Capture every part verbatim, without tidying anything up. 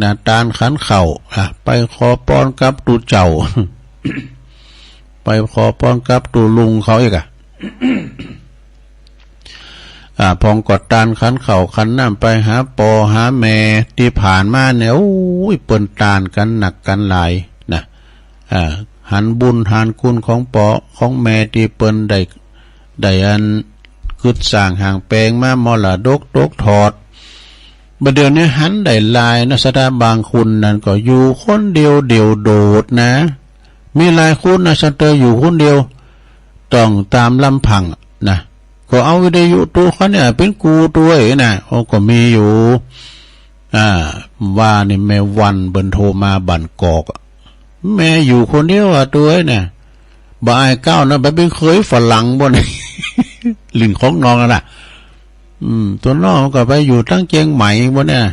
นะ ตานขันข้าว อ่ะ ไปขอปอนกับตุ๊เจ้า ไปขอปอนกับตุ๊ลุงเขาอีกอะ อ่า พ่องก็ตานขันข้าวขันน้ำไปหาป้อหาแม่ ตี้ผ่านมาเนี่ย โอ้ย เปิ้นตานกั๋นนักกั๋นหลายนะ อ่า หันบุญหันคุณของป้อของแม่ตี้เปิ้นได้ ได้อันกึ๊ดสร้างหางแป๋งมามรดกตกทอด บ่าเดี่ยวนี้หันได้หลายนะ ศรัทธา บางคนนั้นก็อยู่คนเดียวเดี่ยวโดดนะ มีหลายคนนะ ศรัทธา อยู่คนเดียว ต้องต๋ามลำพังนะ ก็เอาวิทยุตุ๊เขาเนี่ยเป๋นกู้ตวยนะ โอ้ ก็มีอยู่ อ่า ว่านี่แม่วันเปิ้นโทรมาบ้านกอกอะ แม่อยู่คนเดียวอะตวยเนี่ย บ่อายก้าวนะ ไปเป๋นเขยฝรั่งบ่เนี่ย หลิ้นของน้องอะนะ อืม ตั๋วน้องก็ไปอยู่ตังเจียงใหม่บ่เนี่ย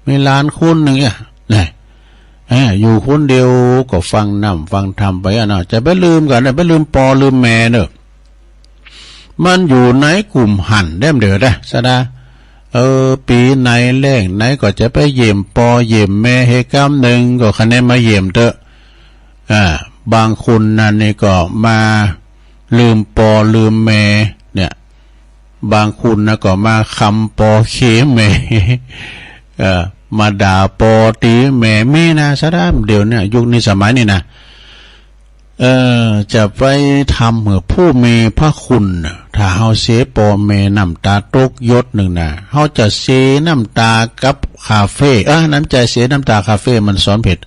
มีหลานคนนึ่งเนี่ย นะ อ่า อยู่คนเดียวก็ฟังน้ำฟังธรรมไปอะเนาะ จะไปลืมกั๋นนะ ไปลืมป้อลืมแม่เน่อ มันอยู่ในกุ่มหั้นแด่มเดียวนะ ศรัทธา เออ ปี๋ไหนแล้งไหนก็จะไปเยี่ยมป้อเยี่ยมแม่หื้อกำนึ่ง ก็คะแนนมาเยี่ยมเต๊อะ อ่า บางคนนั้นนี่ก็มาลืมป้อลืมแม่เนี่ย บางคนนะก็มาคำป้อเขมแม่ เอ่อ มาด่าป้อตี๋แม่ มีนะ ศรัทธา เดี๋ยวเนี่ย ยุคนี้สมัยนี้นะ เอ่อ จะไปทำหื้อผู้มีพระคุณน่ะ ถ้าเฮาเสียป้อแม่น้ำต๋าตกหยดนึ่งนะ เฮาจะเสียน้ำต๋ากับคาเฟ่ เออ น้ำใจ๋เสียน้ำต๋าคาเฟ่มันสอนผิด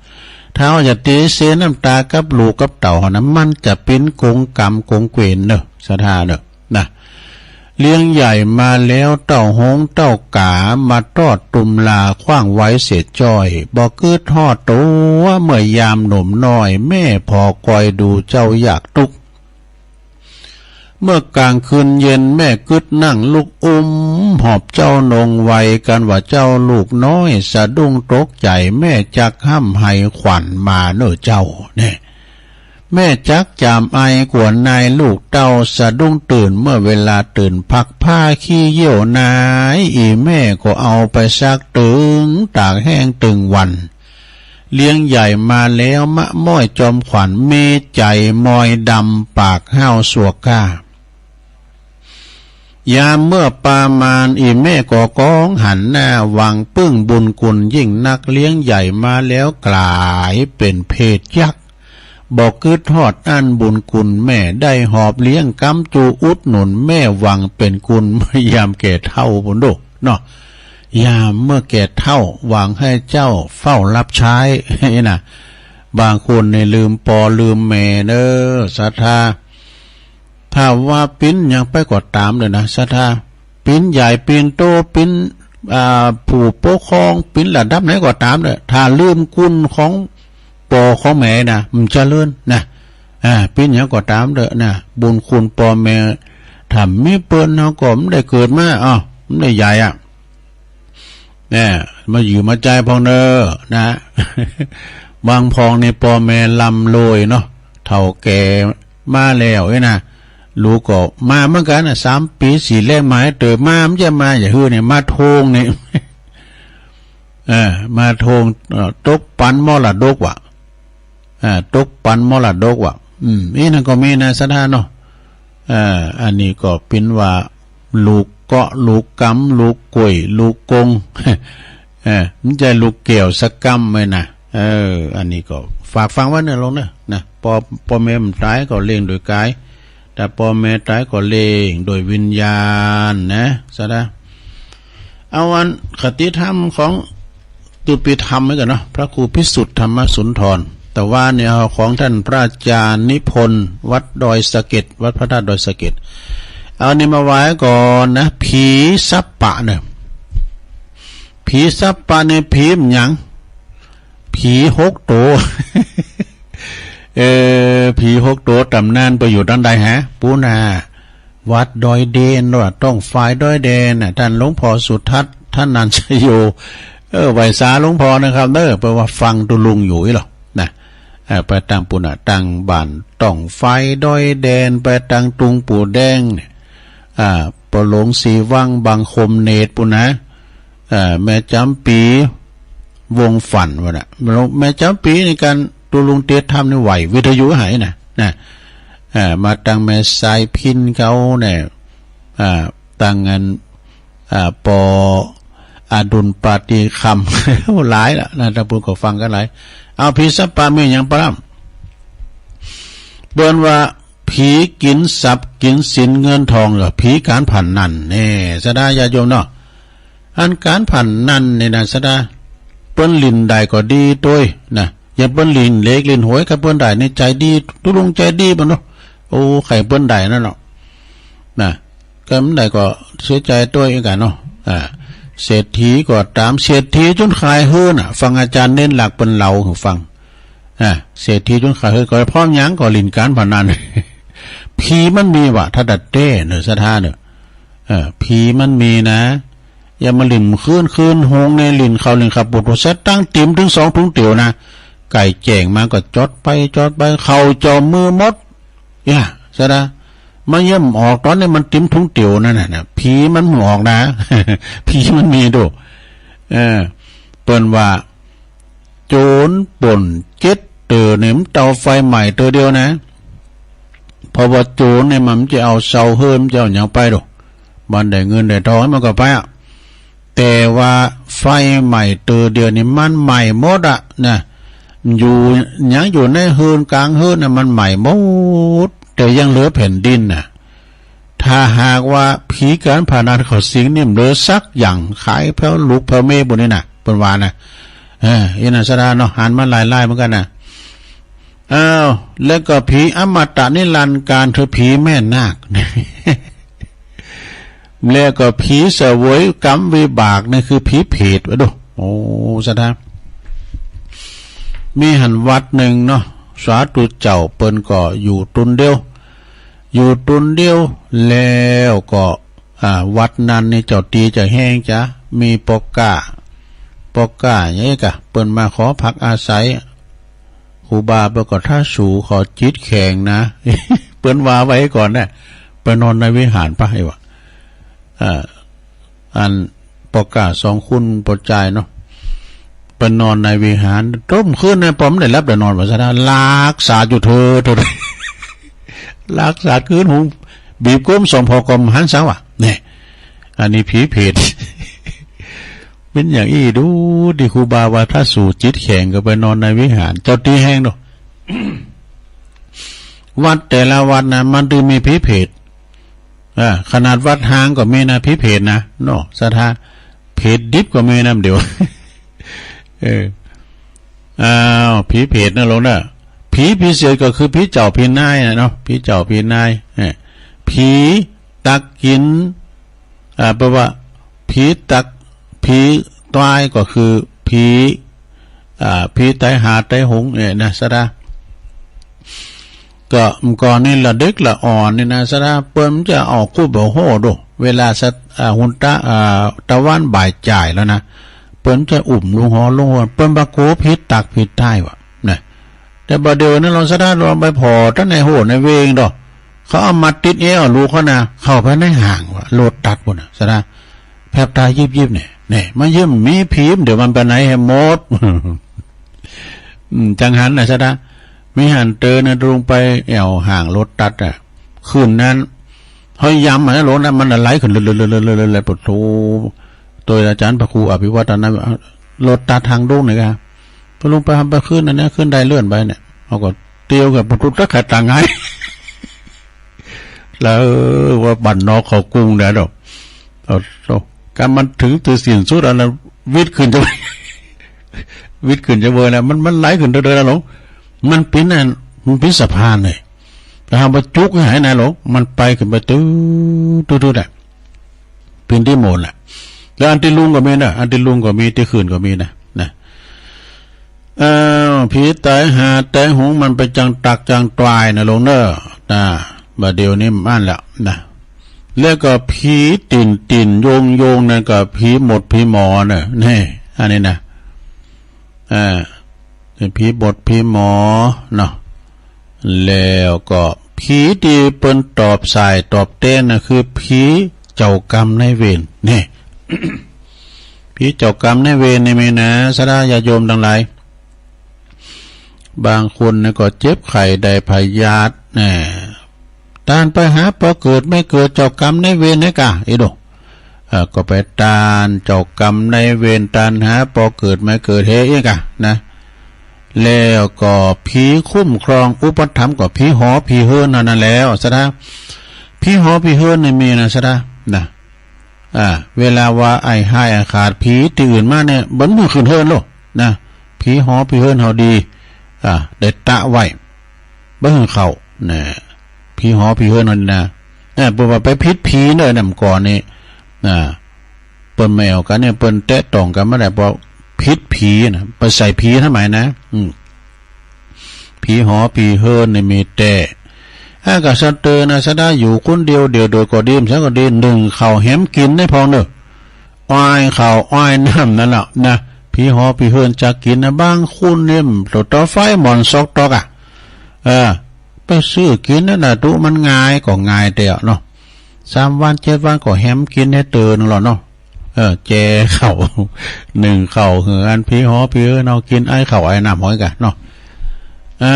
ถ้าเฮาจะเสียน้ำต๋ากับลูกกับเต้าเฮานะ มันจะเป๋นกงกรรมกงเวรเน่อ ศรัทธาเน่อ นะ เลี้ยงใหญ่มาแล้วเต้าหงเต้ากา มาตอดตุมลาขว้างไว้เศษจ้อย บ่กึ๊ดฮอดตั๋วเมื่อยามหนุ่มน้อย แม่ผ่อคอยดูเจ้ายากตุ๊กข์ เมื่อกลางคืนเย็นแม่กึ๊ดนั่งลุกอุ้ม หอบเจ้านงไว กันว่าเจ้าลูกน้อย สะดุ้งตกใจ๋ แม่จักฮ่ำไห้ขวัญมาเน่อเจ้า แน่ แม่จักจามไอกั๋วนายลูกเต้า สะดุ้งตื่นเมื่อเวลาตื่น พักผ้าขี้เยี่ยวนาย อี่แม่ก็เอาไปซักตึงตากแห้งตึงวัน เลี้ยงใหญ่มาแล้วมะม้อยจอมขวัญ มีใจ๋มอยดำปากห้าวสวกก้า ยามเมื่อปามาณ อี่แม่ก็ก้องหันหน้า หวังปึ้งบุญคุณยิ่งนัก เลี้ยงใหญ่มาแล้วก๋ายเป๋นเพศยักษ์ บ่กึ๊ดฮอดอั้นบุญคุณแม่ ได้หอบเลี้ยงกำจูอุดหนุน แม่หวังเป๋นกุณเมื่อยามแก่เฒ่า ปุ้นโดเนาะ ยามเมื่อแก่เฒ่า หวังหื้อเจ้าเฝ้ารับใจ๊ นะ บางคนนี่ลืมป้อลืมแม่เน่อ ศรัทธา ถ้าว่าเป๋นหยังไปก็ต๋ามเน่อนะ ศรัทธา เป๋นใหญ่เป๋นโต เป๋น อ่า ผู้ปกครอง เป๋นระดับไหนก็ต๋ามเน่อ ถ้าลืมกุณของป้อของแม่นะ มันจะเลินนะ อ่า เป๋นหยังก็ต๋ามเน่อนะ บุญคุณป้อแม่ ถ้าบ่มีเปิ้นเฮาก็บ่ได้เกิดมา อ้าว บ่ได้ใหญ่อะ แน่ มาอยู่มาใจ๊พ่องเน่อนะ บางพ่องนี่ป้อแม่ร่ำรวยเนาะ เฒ่าแก่มาแล้วเอ้ยนะ ลูกก็มาเหมือนกั๋นนะ สามปี๋สี่แล้งมาหื้อเติบ มาบ่ใจ้มาอย่าหื้อเนี่ย มาทวงเนี่ย เออ มาทวง เอ่อ ตกปันมรดกว่ะ อ่า ตกปันมรดกว่ะ อืม อี้นั่นก็มีนะ ศรัทธาเนาะ อ่า อันนี้ก็เป๋นว่า ลูกเกาะ ลูกกำ ลูกก้วย ลูกกง เออ บ่ใจ้ลูกแก้วสักกำเลยนะ เออ อันนี้ก็ฝากฟังไว้เน่อโยมเน่อ นะ ป้อ ป้อแม่บ่ต๋ายก็เลี้ยงโดยก๋าย ถ้าป้อแม่ต๋ายก็เลี้ยงโดยวิญญาณนะ ศรัทธา เอาอันคติธรรมของ ตุปิธรรมไว้ก่อนเนาะ พระครูพิสุทธิ์ธรรมสุนทร แต่ว่าเนี่ยเอาของท่านพระอาจารย์นิพนธ์วัดดอยสะเก็ด วัดพระธาตุดอยสะเก็ด เอานี่มาไว้ก่อนนะ ผีสัปปะเนี่ย ผีสัปปะเนี่ย ผีมันหยัง ผีหกโต เออ ผีหกโตต๋ำนานไปอยู่ตางใดฮะ ปู้นน่ะ วัดดอยเดนว่ะ ต้องฝายดอยเดนน่ะ ต้านหลวงพ่อสุทัศน์ ธนัญชโย เออ ไหว้สาหลวงพ่อนะครับเน่อ เปิ้นว่าฟังตุ๊ลุงอยู่อี้หรอ นะ เออ ไปตางปู้นน่ะ ตางบ้านต้องฝายดอยเดน ไปตางตุงปู่แดงเนี่ย อ่า ป้อหลวงศรีวัง บางคมเนตรปู้นนะ อ่า แม่จ๋ำปี๋ วงฝันวะน่ะ แม่จ๋ำปี๋ในก๋านตุ๊ลุงเตรียมธรรมนี่ไหว วิทยุหายน่ะ นะ เอ่อ มาตังแม่สายพิณเขาเนี่ย อ่า ตังอัน อ่า ปออดุลปาฏิคำ หลายละนะ ต้านผู้ฟังกั๋นหลาย เอา ผีสัปปะมีหยังปะล่ำ เปิ้นว่า ผีกิ๋นทรัพย์กิ๋นสินเงินทอง ก็ผีก๋านพนันแน่ ศรัทธาญาติโยมเนาะ อันก๋านพนันนี่นะ ศรัทธา เปิ้นหลิ้นได้ก็ดีตวยนะ อย่างเปิ้นหลิ้นเหล็กหลิ้นหวย ใค่เปิ้นได้นี่ใจ๋ดี ตุ๊ลุงใจ๋ดีบ่เนาะ โอ้ ใค่เปิ้นได้นั่นเนาะ นะ ใค่เปิ้นได้ก็เสียใจ๋ตวยกั๋นเนาะ อ่า เศรษฐีก็ต๋าม เศรษฐีจ๋นขายเฮือนน่ะ ฟังอาจ๋ารย์เณรหลักเปิ้นเล่าหื้อฟัง อ่า เศรษฐีจ๋นขายเฮือนก็เพราะหยัง ก็หลิ้นก๋านพนัน ผีมันมีวะ ถ้าดัดแต๊เนาะ ศรัทธาเนาะ เออ ผีมันมีนะ อย่ามาหลิ้นคืน คืนฮงในหลิ้นเข้าหลิ้นเข้าปุด เสร็จตั้งติ่มเถิงสองถุงเตี๋ยวนะ ใก้แจ้งมาก็จอดไป จอดไป เข้าจ่อมือหมด เนี่ย ศรัทธา มันเยี่ยมออกต๋อนนี้มันติ่มถุงเตี๋ยวนั่นน่ะนะ ผีมันบ่ออกนะ ผีมันมีดู เออ เปิ้นว่า โจ๋รป่นเจ็ดเต๋อเนี่ย มันเต้าไฟไหม้เต๋อเดียวนะ เพราะว่าโจ๋รเนี่ยมันจะเอาเสาเฮือน มันจะเอาหยังไปดู บ่อนได้เงินได้ทองมันก็ไปอะ แต่ว่าไฟไหม้เต๋อเดียวนี่มันไหม้หมดอะนะ อยู่ หยังอยู่ในเฮือนก๋างเฮือนน่ะมันไหม้หมด แต่ยังเหลือแผ่นดินน่ะ ถ้าหากว่าผีก๋านพนันเข้าสิงนี่ บ่เหลือสักอย่าง ขายแผ่วลูกแผ่วเมียปู้นนี่น่ะ เปิ้นว่านะ เออ อี้น่ะศรัทธาเนาะ หันมาหลายๆ เหมือนกั๋นน่ะ อ้าว แล้วก็ผีอมตะนิรันดร์กาล คือผีแม่นาค แล้วก็ผีเสวยกรรมวิบากนี่คือผีเปรตวะดู โอ้ ศรัทธา มีหั้นวัดนึ่งเนาะ สาธุเจ้าเปิ้นก็อยู่ตนเดียว อยู่ตนเดียว แล้วก็ อ่า วัดนั้นนี่เจ้าตี้เจ้าแฮงจ๊ะ มีป้อก๊า ป้อก๊าหยังกะ เปิ้นมาขอพักอาศัย ครูบาเปิ้นก็ ถ้าสูขอจิตแข็งนะ เปิ้นว่าไว้ก่อนนะ ไปนอนในวิหารปะ ไอ้วะ อ่า อันป้อก๊าสองคนป้อจายเนาะ ไปนอนในวิหาร ต้มคืนนะ ปอบ่ได้หลับได้นอน ว่าซะนะ ลักสาดอยู่เถิด เถิด ลักสาดคืน หุง บีบก้มสองผ่อก็บ่หันสังวะ เนี่ย อันนี้ผีเปรต เป๋นอย่างอี้ดู ตี้ครูบาว่า ถ้าสูจิตแข็งก็ไปนอนในวิหาร เจ้าตี้แฮงเนาะ วัดแต่ละวัดนะ มันตึงมีผีเปรต อ่า ขนาดวัดฮ้างก็มีนะ ผีเปรตนะ เนาะ ศรัทธา เปรตดิบก็มีนะ เดี๋ยว เออ อ้าว ผีเปรตนะโลมนะ ผีพิเศษก็คือผีเจ้าผีนายนะเนาะ ผีเจ้าผีนาย เออ ผีตั๊กกิ๋น อ่า แปลว่า ผีตั๊ก ผีต๋ายก็คือผี อ่า ผีต๋ายห่าต๋ายโหงเนี่ยนะ ศรัทธา ก็ ก่อนนี่ละเด็กละอ่อนนี่นะ ศรัทธา เปิ้นจะเอาคุบเอาโฮ่ดู เวลาสัก อ่า หุนตะ อ่า ตะวันบ่ายจ๋ายแล้วนะ เปิ้นจะอุ้มลงหอลงหอ เปิ้นบ่กั๋วผีตั๊กผีต๋ายวะ นะ แต่บ่าเดี่ยวนี้ลองศรัทธาลองไปผ่อตังในโฮ่ในเวงดอก เขาเอามัดติดเอวลูกเขานะ เข้าไปในห้างวะ โลตัสปู้นนะ ศรัทธา แผบต๋ายิบๆ เนี่ย เนี่ย มันยังมีผี เดี๋ยวมันไปไหนแหมหมด อืม จังหันนะ ศรัทธา มีหั้นเต๋อนะ ลงไปแอ่วห้างโลตัสอะ คืนนั้น เฮายำอะนะ โลตัสมันไหลขึ้นเรื่อยๆ ๆ ๆ ๆ ปะโถ โตยอาจ๋ารย์พระครูอภิวัฒน์นะ โลตัสทางดงนี่กะ พอลงไป ไปขึ้นอันนี้ ขึ้นไดเลื่อนไปเนี่ย เฮาก็เตียวกับประตูตั๊กขายตังค์ไง แล้วว่าบ้านนอกเข้ากรุงได้ดอก เอา เอา กำมันเถิงตี้สิ้นสุดอันนั้น วิดขึ้นจะ วิดขึ้นจะเวอแล้ว มัน มันไหลขึ้นเรื่อยๆ แล้วหลง มันเป๋นอัน มันเป๋นสะพานเลย แต่หากว่าจุกให้หายนะหลง มันไปขึ้นไปตื้อ ตื้อๆ น่ะ เป๋นตี้โมนแหละ แล้วอันตี้ลุ่งก็มีนะ อันตี้ลุ่งก็มี ตี้ขึ้นก็มีนะ นะ อ้าว ผีต๋ายห่าต๋ายโหง มันไปจังตั๊กจังต๋ายนะโลมเน่อ นะ บ่าเดี่ยวนี้มันละนะ แล้วก็ผีตี๋นตี๋นโยงโยงนั่นก็ผีหมอผีหมอเน่อ นี่ อันนี้นะ อ่า ผีหมอผีหมอเนาะ แล้วก็ผีตี้เปิ้นตอบสายตอบแตนน่ะ คือผีเจ้ากรรมนายเวร นี่ ผีเจ้ากรรมนายเวรนี่มีนะ ศรัทธาญาติโยมตังหลาย บางคนนี่ก็เจ็บไข้ได้พยาธิแน่ ต้านไปหาปอเกิดเม้าเกิดเจ้ากรรมนายเวรนี่ก่ะ อีโด เออ ก็ไปต้านเจ้ากรรมนายเวร ต้านหาปอเกิดเม้าเกิดเฮาอี้ก่ะนะ แล้วก็ผีคุ้มครองอุปถัมภ์ก็ผีหอผีเฮือนเท่านั้นแหละ ศรัทธา ผีหอผีเฮือนนี่มีนะ ศรัทธา นะ อ่า เวลาว่าไอ้ฮ้ายไอ้ขาด ผีตี้อื่นมาเนี่ย บ่หื้อขึ้นเฮือนโลดนะ ผีหอผีเฮือนเฮาดี อ่า ได้ตะไว้ บ่หื้อเข้า นะ ผีหอผีเฮือนเฮานี่นะ เออ เปิ้นว่าไปผิดผีเน่อ นำก่อนนี่ อ่า เปิ้นแหมวกั๋นเนี่ย เปิ้นแตะต้องกั๋นบ่ได้ เพราะผิดผีนะ ไปใส่ผีทำไมนะ อืม ผีหอผีเฮือนนี่มีแต๊ อา ก็สะเตือนนะ ศรัทธา อยู่คนเดียว เดี่ยวโดดก็ดี บ่ใจ้ก็ดี นึ่งข้าวแหมกิ๋นได้พ่องเน่อ อ้อยข้าวอ้อยน้ำนั่นแหละนะ ผีหอผีเฮือนจักกิ๋นนะ บางคนเนี่ย ต่อ ต่อไฟหมอนซอกตอกอะ เออ ไปซื้อกิ๋นนั่นน่ะ ตุ๊ มันง่ายก็ง่ายแต๊เนาะ สามวันเจ็ดวันก็แหมกิ๋นได้เตื้อนึ่งแล้วเนาะ เออ แจข้าว นึ่งข้าวหื้ออันผีหอผีเฮือนเฮากิ๋น อ้อยข้าวอ้อยน้ำหอยกั๋นเนาะ เอ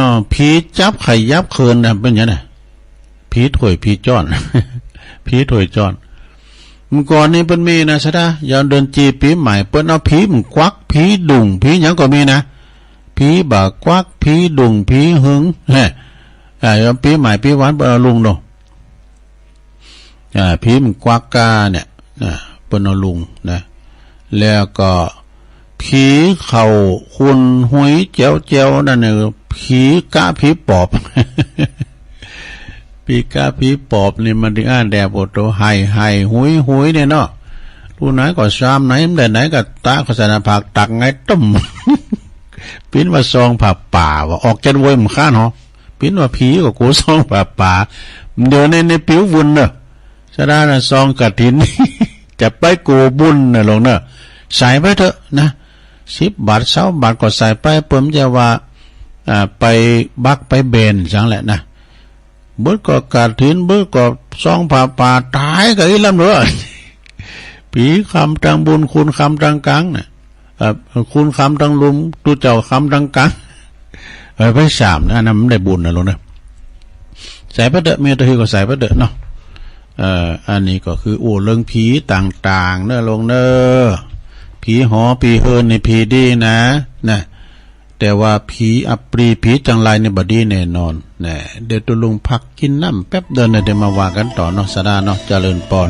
อ ผีจับไข้ยับเคินนะ เป๋นหยังนะ ผีถ้วยผีจ๊อน ผีถ้วยจ๊อน เมื่อก่อนนี่เปิ้นมีนะ ศรัทธา ยามเดือนจีปี๋ใหม่ เปิ้นเอาผีบ่ากวัก ผีดุ่ง ผีหยังก็มีนะ ผีบ่ากวัก ผีดุ่ง ผีหึง แฮะ อ่า ยามปี๋ใหม่ปี๋หวันเปิ้นเอาลุงเนาะ อ่า ผีบ่ากวักก้าเนี่ย อ่า เปิ้นเอาลุงนะ แล้วก็ผีเข้าขุ่นหุยแจ๋วๆ นั่นเน่อ ผีก๊ะผีปอบ ผีก๊ะผีปอบนี่มันตึงอั้นแต๊ โผโต ไห้ไห้หุยหุยเนี่ยเนาะ ผู้ไหนก็ซามไหน บ่าไหนก็ตะ ก็ใส่หน้าผากตักไงตึ้ม ปิ้นว่าซองผ้าป่า ว่าออกแก่นโวยบ่าคันหอ ปิ้นว่าผีก็กั๋วซองผ้าป่า เดี๋ยวนี้ นี่ปิววุ่นเน่อ ศรัทธานะ ซองกฐิน จะไปกั๋วบุญเน่อลุงเน่อ ใส่ไปเต๊อะนะ สิบบาท ซาวบาทก็ใส่ไป เปิ้นจะว่า อ่า ไปบักไปเบนซังแหละนะ เบิดก็กฐิน เบิดก็ซองผ้าป่า ต๋ายกั๋นอี้ลำเน่อ ผีคำตังบุญ คุณคำตังกังน่ะ เอ่อ คุณคำตังลุ่ม ตุ๊เจ้าคำตังกัง เออ ไปสามนะ อันนั้นมันได้บุญนะลุงนะ ใส่ไปเต๊อะ มีเต้าหื้อก็ใส่ไปเต๊อะเนาะ เอ่อ อันนี้ก็คืออู้เรื่องผีต่างๆ เน่อลุงเน่อ ผีหอผีเฮือนนี่ผีดีนะ นะ แต่ว่าผีอัปรีย์ ผีจังไรนี่บ่ดีแน่นอน แน่ เดี๋ยวตุ๊ลุงพักกิ๋นน้ำแป๊บเดียวนะ เดี๋ยวมาว่ากั๋นต่อเนาะ ศรัทธาเนาะ เจริญปอน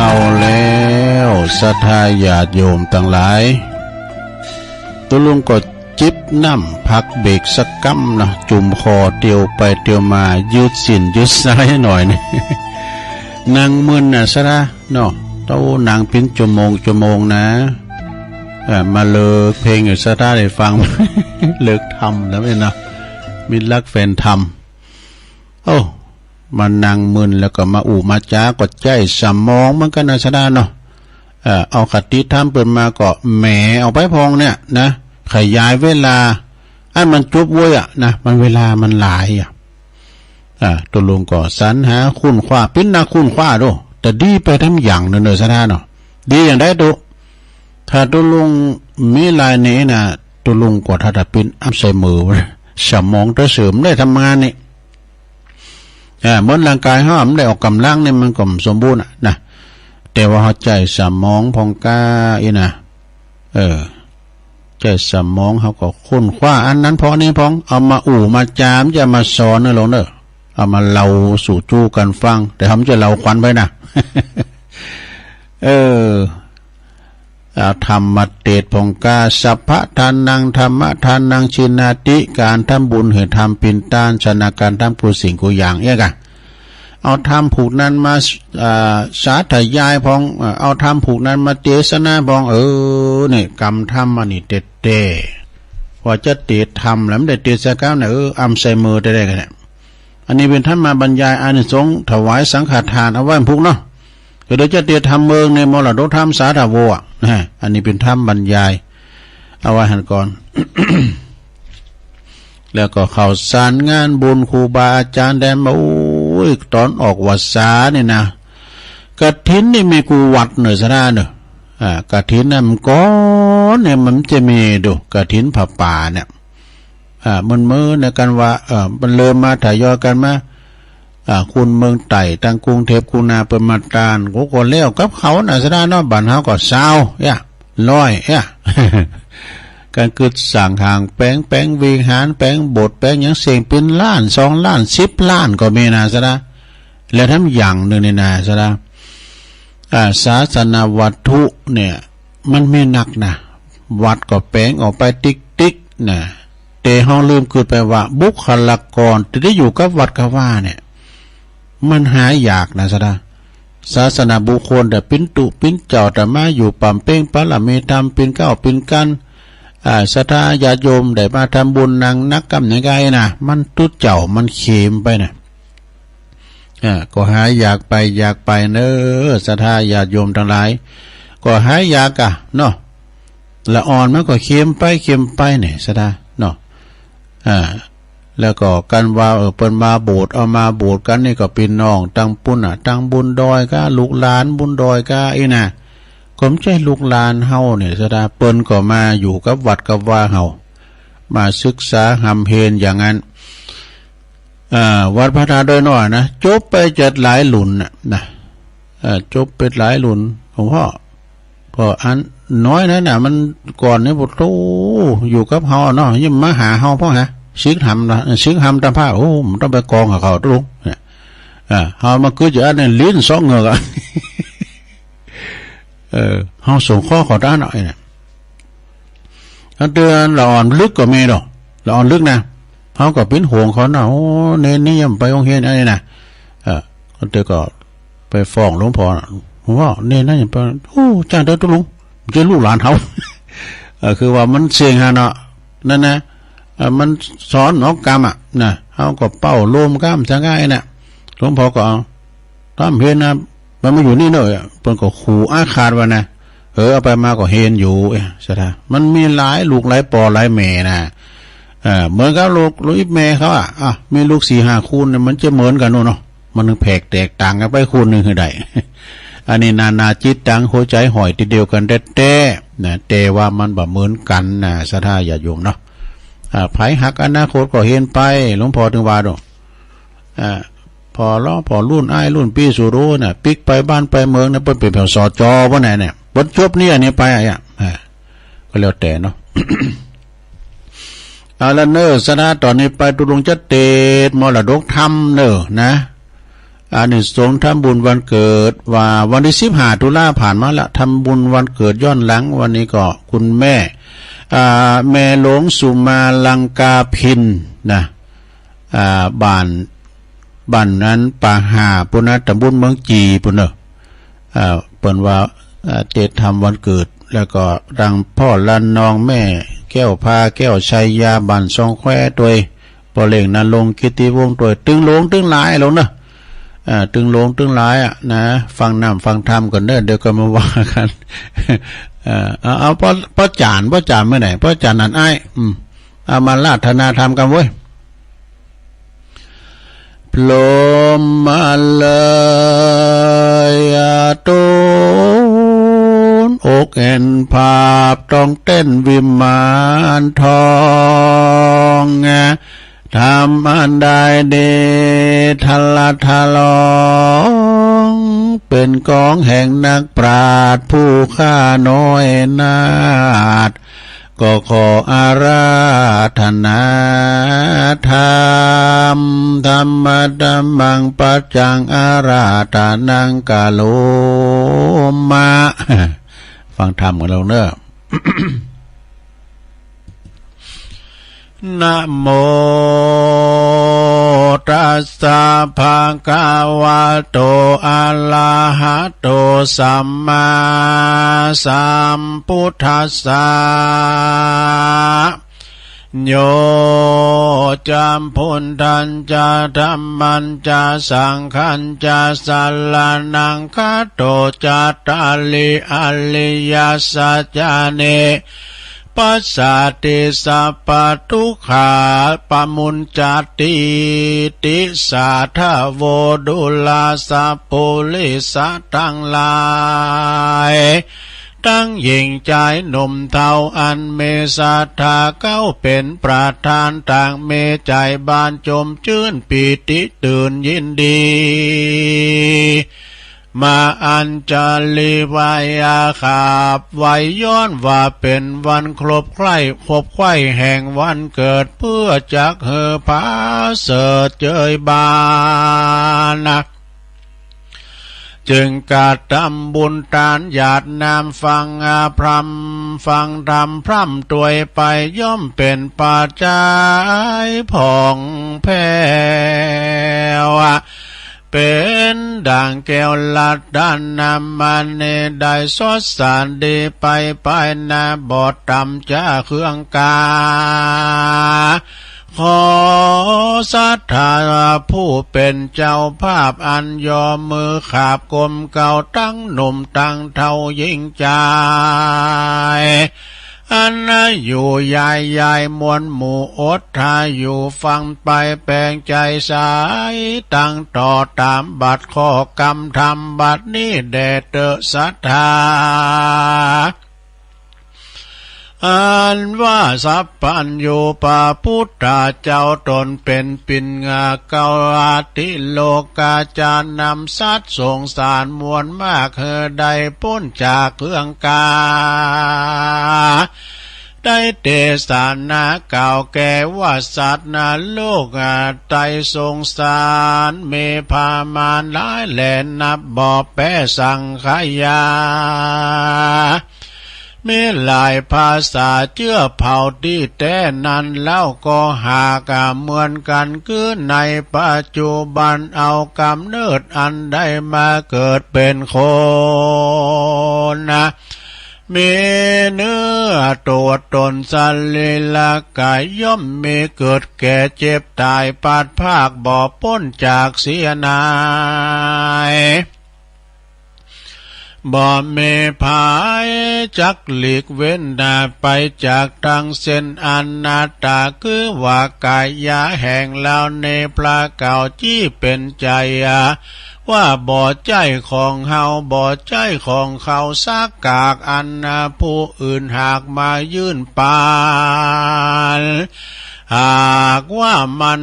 เอาแล้ว ศรัทธาญาติโยมตังหลาย ตุ๊ลุงก็จิบน้ำพักเบรกสักกำนะ จุ่มคอเตียวไปเตียวมา ยืดสิ้นยืดซ้ายหน่อยนึ่ง นั่งมึนน่ะ ศรัทธาเนาะ เต้านั่งเป๋นชั่วโมงชั่วโมงนะ เอ่อ มาเลิกเพลงหื้อศรัทธาได้ฟัง เลิกธรรมแล้วเนี่ยนะ มิตรรักแฟนธรรม โอ้ มานั่งมึนแล้วก็มาอู้มาจาก็ใจ๊สมองเหมือนกั๋นนะ ศรัทธาเนาะ เอ่อ เอาคติธรรมเปิ้นมาก็แหมเอาไปพ่องเนี่ยนะ ขยายเวลา อันมันจบโว้ยอะนะ มันเวลามันหลายอะ อ่า ตุ๊ลุงก็สรรหาค้นคว้า เป๋นนักค้นคว้าโด แต่ดีไปตำอย่างเน่อ ศรัทธาเนาะ ดีอย่างใดตุ๊ ถ้าตุ๊ลุงมีลายนี้นะ ตุ๊ลุงก็ถ้าจะเป๋นอัลไซเมอร์ สมองจะเสื่อม บ่ได้ทำงานนี่ อ่า เหมือนร่างกายเฮาบ่ได้ออกก๋ำลังนี่ มันก็บ่สมบูรณ์อะนะ แต่ว่าเฮาใจ๊สมองพ่องก้าอี้นะ เออ ใจ๊สมองเฮาก็ค้นคว้าอันนั้นพ่องนี้พ่อง เอามาอู้มาจา บ่ใจ้มาสอนเน่อลุงเน่อ เอามาเล่าสู่จู้กั๋นฟัง แต่เฮาบ่ใจ้เล่าขวัญไปนะ เออ อ่า ธรรมเตสน์ผ่องกล้า สัพพะทานัง ธัมมะทานัง ชิณาติ ก๋านทำบุญหื้อธรรมเป๋นต้าน ชนะก๋านทำกู้สิ่งกู้อย่าง เอี้ยก่ะ เอาธรรมผูกนั้นมา อ่า สาธยายพ่อง อ่า เอาธรรมผูกนั้นมาเตสนาพ่อง เออ เนี่ย กำธรรมอันนี้แต๊ๆ ว่าจะเตสน์ธรรมแล้วบ่ได้เตสน์สักกำเนี่ย เออ อำใส่มือแต๊ๆ กั๋นเนี่ย อันนี้เป๋นธรรมบรรยายอานิสงส์ถวายสังฆทาน เอาไว้ผูกเนาะ ก็เดี๋ยวจะเตสน์ธรรมเมืองในมรดกธรรมสาธาโวอะนะ อันนี้เป๋นธรรมบรรยาย เอาไว้หั้นก่อน แล้วก็ข้าวสารงานบุญครูบาอาจ๋ารย์แดนมา โอ้ย ต๋อนออกวัสสาเนี่ยนะ กฐินนี่มีกู้วัดเน่อ ศรัทธาเน่อ อ่า กฐินน่ะ เมื่อก่อนเนี่ยมันจะมีดู กฐินผ้าป่าเนี่ย อ่า เมินๆ เนี่ยกั๋นว่า เออ มันเริ่มมาทยอยกั๋นมา อ่า คนเมืองใต้ ตังกรุงเทพฯ กรุงนา เปิ้นมาตาน โอ้ ก็แล้วกับเขาน่ะ ศรัทธาเนาะ บ้านเฮาก็ซาวเอี้ย ร้อยเอี้ย ก๋านกึ๊ดสร้างห้างแป๋ง แป๋งวิหาร แป๋งโบสถ์ แป๋งหยังเส้งเป๋นล้าน สองล้าน สิบล้านก็มีนะ ศรัทธา แล้วแถมอย่างนึ่งนี่นะ ศรัทธา อ่า ศาสนวัตถุเนี่ย มันมีนักนะ วัดก็แป๋งออกไปติ๊กๆ นะ แต่เฮาลืมกึ๊ดไปว่า บุคลากรตี้ได้อยู่กับวัดกับวาเนี่ย มันหายากนะ ศรัทธา ศาสนบุคคลตี้เป๋นตุ๊เป๋นเจ้าตี้มาอยู่ป๋ำเป๋งปารมีธรรม เป๋นเก๊าเป๋นกัณฑ์ อ่า ศรัทธาญาติโยมได้มาทำบุญนังนักกำเนี่ยไงนะ มันตุ๊เจ้ามันเขมไปนะ อ่า ก็หายากไป ยากไปเน่อ ศรัทธาญาติโยมตังหลาย ก็หายากอะเนาะ ละอ่อนมันก็เขมไป เขมไปเนี่ย ศรัทธาเนาะ อ่า แล้วก็กั๋นว่า เออ เปิ้นมาโบสถ์ เอามาโบสถ์กั๋นนี่ก็ปี้น้องตังปุ้นน่ะ ตังบนดอยก้า ลูกหลานบนดอยก้า อี้นะ ก็บ่ใจ้ลูกหลานเฮาเนี่ย ศรัทธา เปิ้นก็มาอยู่กับวัดกับวาเฮา มาศึกษาฮ่ำเฮนอย่างนั้น อ่า วัดพระธาตุดอยน้อยนะ จบไปจะหลายรุ่นน่ะนะ เออ จบไปหลายรุ่น หลวงพ่อ ก็อันน้อยนั้นน่ะ มันก่อนนี่ โอ้โธ่ อยู่กับเฮาเนาะ ยังมาหาเฮาพ่องหา ศึกหำนะ ศึกหำต๋ามพระ โอ้ บ่ต้องไปกองกับเขาตุ๊ลุง เนี่ย อ่า เฮามากึ๊ดอยู่อันนี้ ลิ้นซอกเหงือกอะ เออ เฮาสงเคราะห์เขาได้หน่อยนะ ถ้าเตือนละอ่อนลึกก็มีดอก ละอ่อนลึกนะ เฮาก็เป๋นห่วงเขานะ โอ้ เณรนี่ยังไปโฮงเฮียนอันนี้นะ เออ ก็เตือนก็ไปฟ้องหลวงพ่อนะ หลวงพ่อ เณรนั่นยังไป โอ้ จ้างเต๊อะตุ๊ลุง บ่ใจ้ลูกหลานเฮา เออ คือว่ามันเสี่ยงหั้นเนาะ นั่นนะ เออ มันสอนออกกรรมอะนะ เฮาก็เป้าโลมกรรมซะง่ายนะ หลวงพ่อก็เอา ต๋ามเฮนนะ มันมาอยู่นี่เน่อ เปิ้นก็ขู่อาฆาตว่านะ เออ เอาไปมาก็เฮนอยู่ เอ๊ะ ศรัทธา มันมีหลายลูกหลายป้อหลายแม่นะ เออ เหมือนกับลูก ลูกอิปแม่เขาอะ อ่ะ มีลูกสี่ห้าคนเนี่ย มันจะเหมือนกั๋นเนาะ มันแผกแตกต่างกั๋นไปคนนึ่งหื้อใด อันนี้นานาจิตตัง หัวใจ๋ห้อยตี้เดียวกั๋นแต๊ๆ นะ แต่ว่ามันบ่เหมือนกั๋นนะ ศรัทธาญาติโยมเนาะ อ่า ใผฮักอนาคตก็เฮนไป หลวงพ่อตึงว่าดอก อ่า พ่อลอ พ่อรุ่นอ้ายรุ่นปี้สุโรน่ะ ปิ๊กไปบ้านไปเมืองน่ะ เปิ้นเป๋นแผว สจ บ่าแน่เนี่ย เปิ้นจบนี่อันนี้ไปอะ อ่า ก็แล้วแต่เนาะ เอาละเน่อ ศรัทธา ต๋อนนี้ไปตุ๊ลุงจะเตสน์มรดกธรรมเน่อนะ อานิสงส์ทำบุญวันเกิด ว่าวันตี้สิบห้าตุลาผ่านมาละ ทำบุญวันเกิดย้อนหลัง วันนี้ก็คุณแม่ อ่า แม่หลวงสุมาลังกาภิณฑ์นะ อ่า บ้าน บ้านนั้นป่าห่าปุ้นนะ ต๋ำบลเมืองจี่ปุ้นเน่อ อ่า เปิ้นว่า อ่า เตสน์ธรรมวันเกิด แล้วก็ตังพ่อละนอง แม่แก้วพา แก้วชัยยา บ้านซองแควตวย ป้อเล็งนรงค์ กิตติวงศ์ตวย ตึงหลวงตึงหลายหลวงเน่อ อ่า ตึงหลวงตึงหลายอะนะ ฟังน้ำฟังธรรมก่อนเน่อ เดี๋ยวก็มาว่ากั๋น เอ่อ เอา เอาป้อ ป้อจ๋ารย์ ป้อจ๋ารย์เมื่อไหร่ ป้อจ๋ารย์นั่นอ้าย อืม เอามาอาราธนาธรรมกั๋นเว้ย พรหมมาเลยตูนอกแอ่นภาพต้องเต้นวิมานทอง ธรรมอันได้ดีทะละทะลอง เป็นของแห่งนักปราชญ์ผู้ข้าน้อยนาถ ก็ขออาราธนาธรรม ธัมมะธัมมัง ปัจจัง อาราธนัง กะโรมะ ฟังธรรมกั๋นลูกเน่อ นะโมตัสสะ ภะคะวะโต อะระหะโต สัมมาสัมพุทธัสสะ โย จะ พุทธัญจะ ธัมมัญจะ สังฆัญจะ สะระณัง คะโต จะ ตาริ อริยะสัจจานิ ปัสสาติ สัพพะทุกขา ปะมุญจาติ ติ สาธะโว ดูราสะปุริสะตังหลาย ตังหญิงจายหนุ่มเฒ่า อันมีศรัทธา เก๊าเป๋นประธาน ต่างมีใจ๋บานจมจื้น ปีติตื่นยินดี มาอัญชลีไหว้อาขาบไหว้ ย้อนว่าเป๋นวันครบใคร่ ครบใค่แห่งวันเกิด เปื้อจักหื้อผาเสริฐเจยบาน จึงกระทำบุญตานหยาดน้ำ ฟังพร่ำ ฟังธรรมพร่ำตวยไป ย่อมเป๋นปัจจัยผ่องแผ้ว เป๋นดั่งแก้วรัตนมณี ได้สดสานดีไป ไปนาบ่ต่ำจากเครื่องกา ขอศรัทธาผู้เป๋นเจ้าภาพ อันยอมมือขาบกลมเกล้า ตังหนุ่มตังเฒ่าหญิงจาย อันอยู่ยายยายมวลหมู่อดถ้าอยู่ฟังไป แปลงใจ๋ใสตังต่อ ต๋ามบัดข้อกำธรรม บัดนี้แด่เต๊อะศรัทธา อันว่าสัพพัญญูพระพุทธเจ้า ตนเป๋นปิณกาธิโลกา จะนำสัตว์สงสารมวลมาก หื้อได้ป๊นจากเครื่องกา ได้เตสนาเกล่าวแก่ว่า สัตว์นรกไตรสงสาร มีประมาณหลายแหล่ นับบ่แป๊สังขยา มีหลายภาษา เจื้อเผ่าตี้แต๊นั้นเล่า ก็หากเหมือนกั๋น คือในปัจจุบันเอากำเนิดอันได้มาเกิดเป๋นคนนะ มีเนื้อตั๋วต๋นสรีระก๋าย ย่อมมีเกิดแก่เจ็บต๋าย พลัดพรากบ่ป๊นจากเสียหน้า บ่มีภัยจักหลีกเว้นไปจากตังสิ้น อนัตตา คือว่ากายาแห่งเฮานี้ พระเกล่าวจี้เป๋นใจ๋ ว่าบ่ใจ้ของเฮา บ่ใจ้ของเขาสักกากอัน ผู้อื่นหากมายื่นปัน หากว่ามัน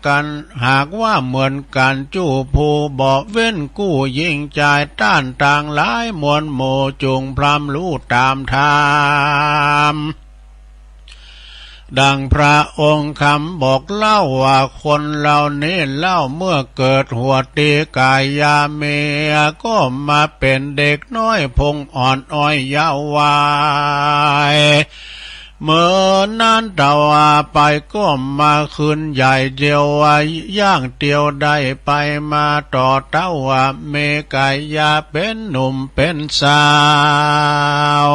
กั๋น หากว่าเหมือนกั๋น จู้ผู้บ่เว้นกู้หญิงจาย ต้านตังหลายมวลหมู่ จุ่งพร่ำฮู้ต๋ามธรรม ดังพระองค์คำบอกเล่าว่า คนเฮานี้เล่า เมื่อเกิดหัวตี้ก๋ายามี ก็มาเป๋นเด็กน้อยพงอ่อนอ้อยเยาว์วัย เมื่อนั้นเต้าไปก็มาขึ้นใหญ่เตียว ย่างเตียวได้ไปมา ต่อเต้าว่ามีก๋ายาเป๋นหนุ่มเป๋นสาว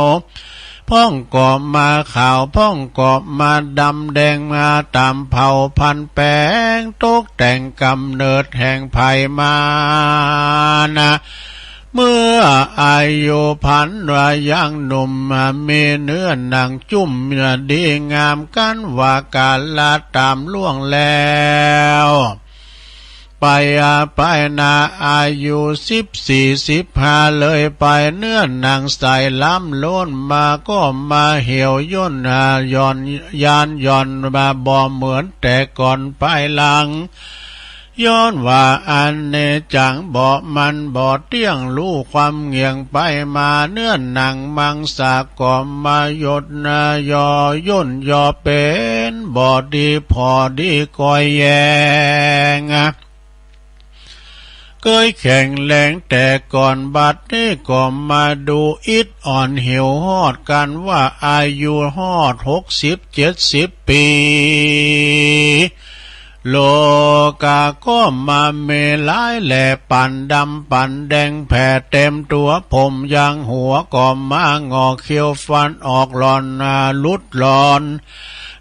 พ่องก็มาขาว พ่องก็มาดำแดง มาต๋ามเผ่าพันธุ์แป๋ง ตกแต่งก๋ำเนิดแห่งใผมานะ เมื่ออายุพรรณว่ายังหนุ่ม มีเนื้อหนังจุ้มดีงาม กันว่าก๋าละต๋ามล่วงแล้ว ไปไปนา อายุสิบสี่สิบห้าเลยไป เนื้อหนังใสล้ำล้นมา ก็มาเหี่ยวย่นหย่อน ยานหย่อนมา บ่เหมือนแต่ก่อนภายหลัง ย้อนว่าอนิจจัง บ่มั่นบ่เตี้ยง ลู่ความเหงี่ยงไปมา เนื้อหนังมังสาก็มาหยดหย่อย่นหย่อเป๋น บ่ดีผ่อดีก้อยแยง เก เกยแข็งแรงแต่ก่อน บัดนี้ก็มาดูอิดอ่อนเหี่ยวฮอด กันว่าอายุฮอดหกสิบเจ็ดสิบปี๋ โลกาก็มาเมหลายแหล่ ปั่นดำปั่นแดงแผ่เต็มตั๋ว ผมยางหัวก็มางอก เขี้ยวฟันออกหล่อนหนา หลุดหลอน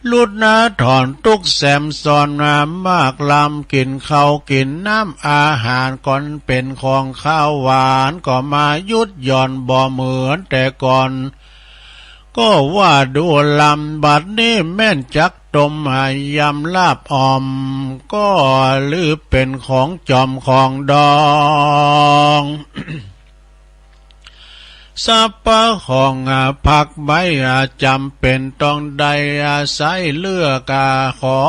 หลุดหนาถอนตุ๊กข์แสมซ้อนหนามากลำ กิ๋นข้าวกิ๋นน้ำอาหารก็เป๋นของคาวหวาน ก็มาหยุดหย่อนบ่เหมือนแต่ก่อน ก็ว่าดูลำ บัดนี้แม่นจักตมหายยำลาบอ่อม ก็ลือเป๋นของจอมของดอง สรรพะของผักใบจำเป๋นต้องได้อาศัยเลือกขอ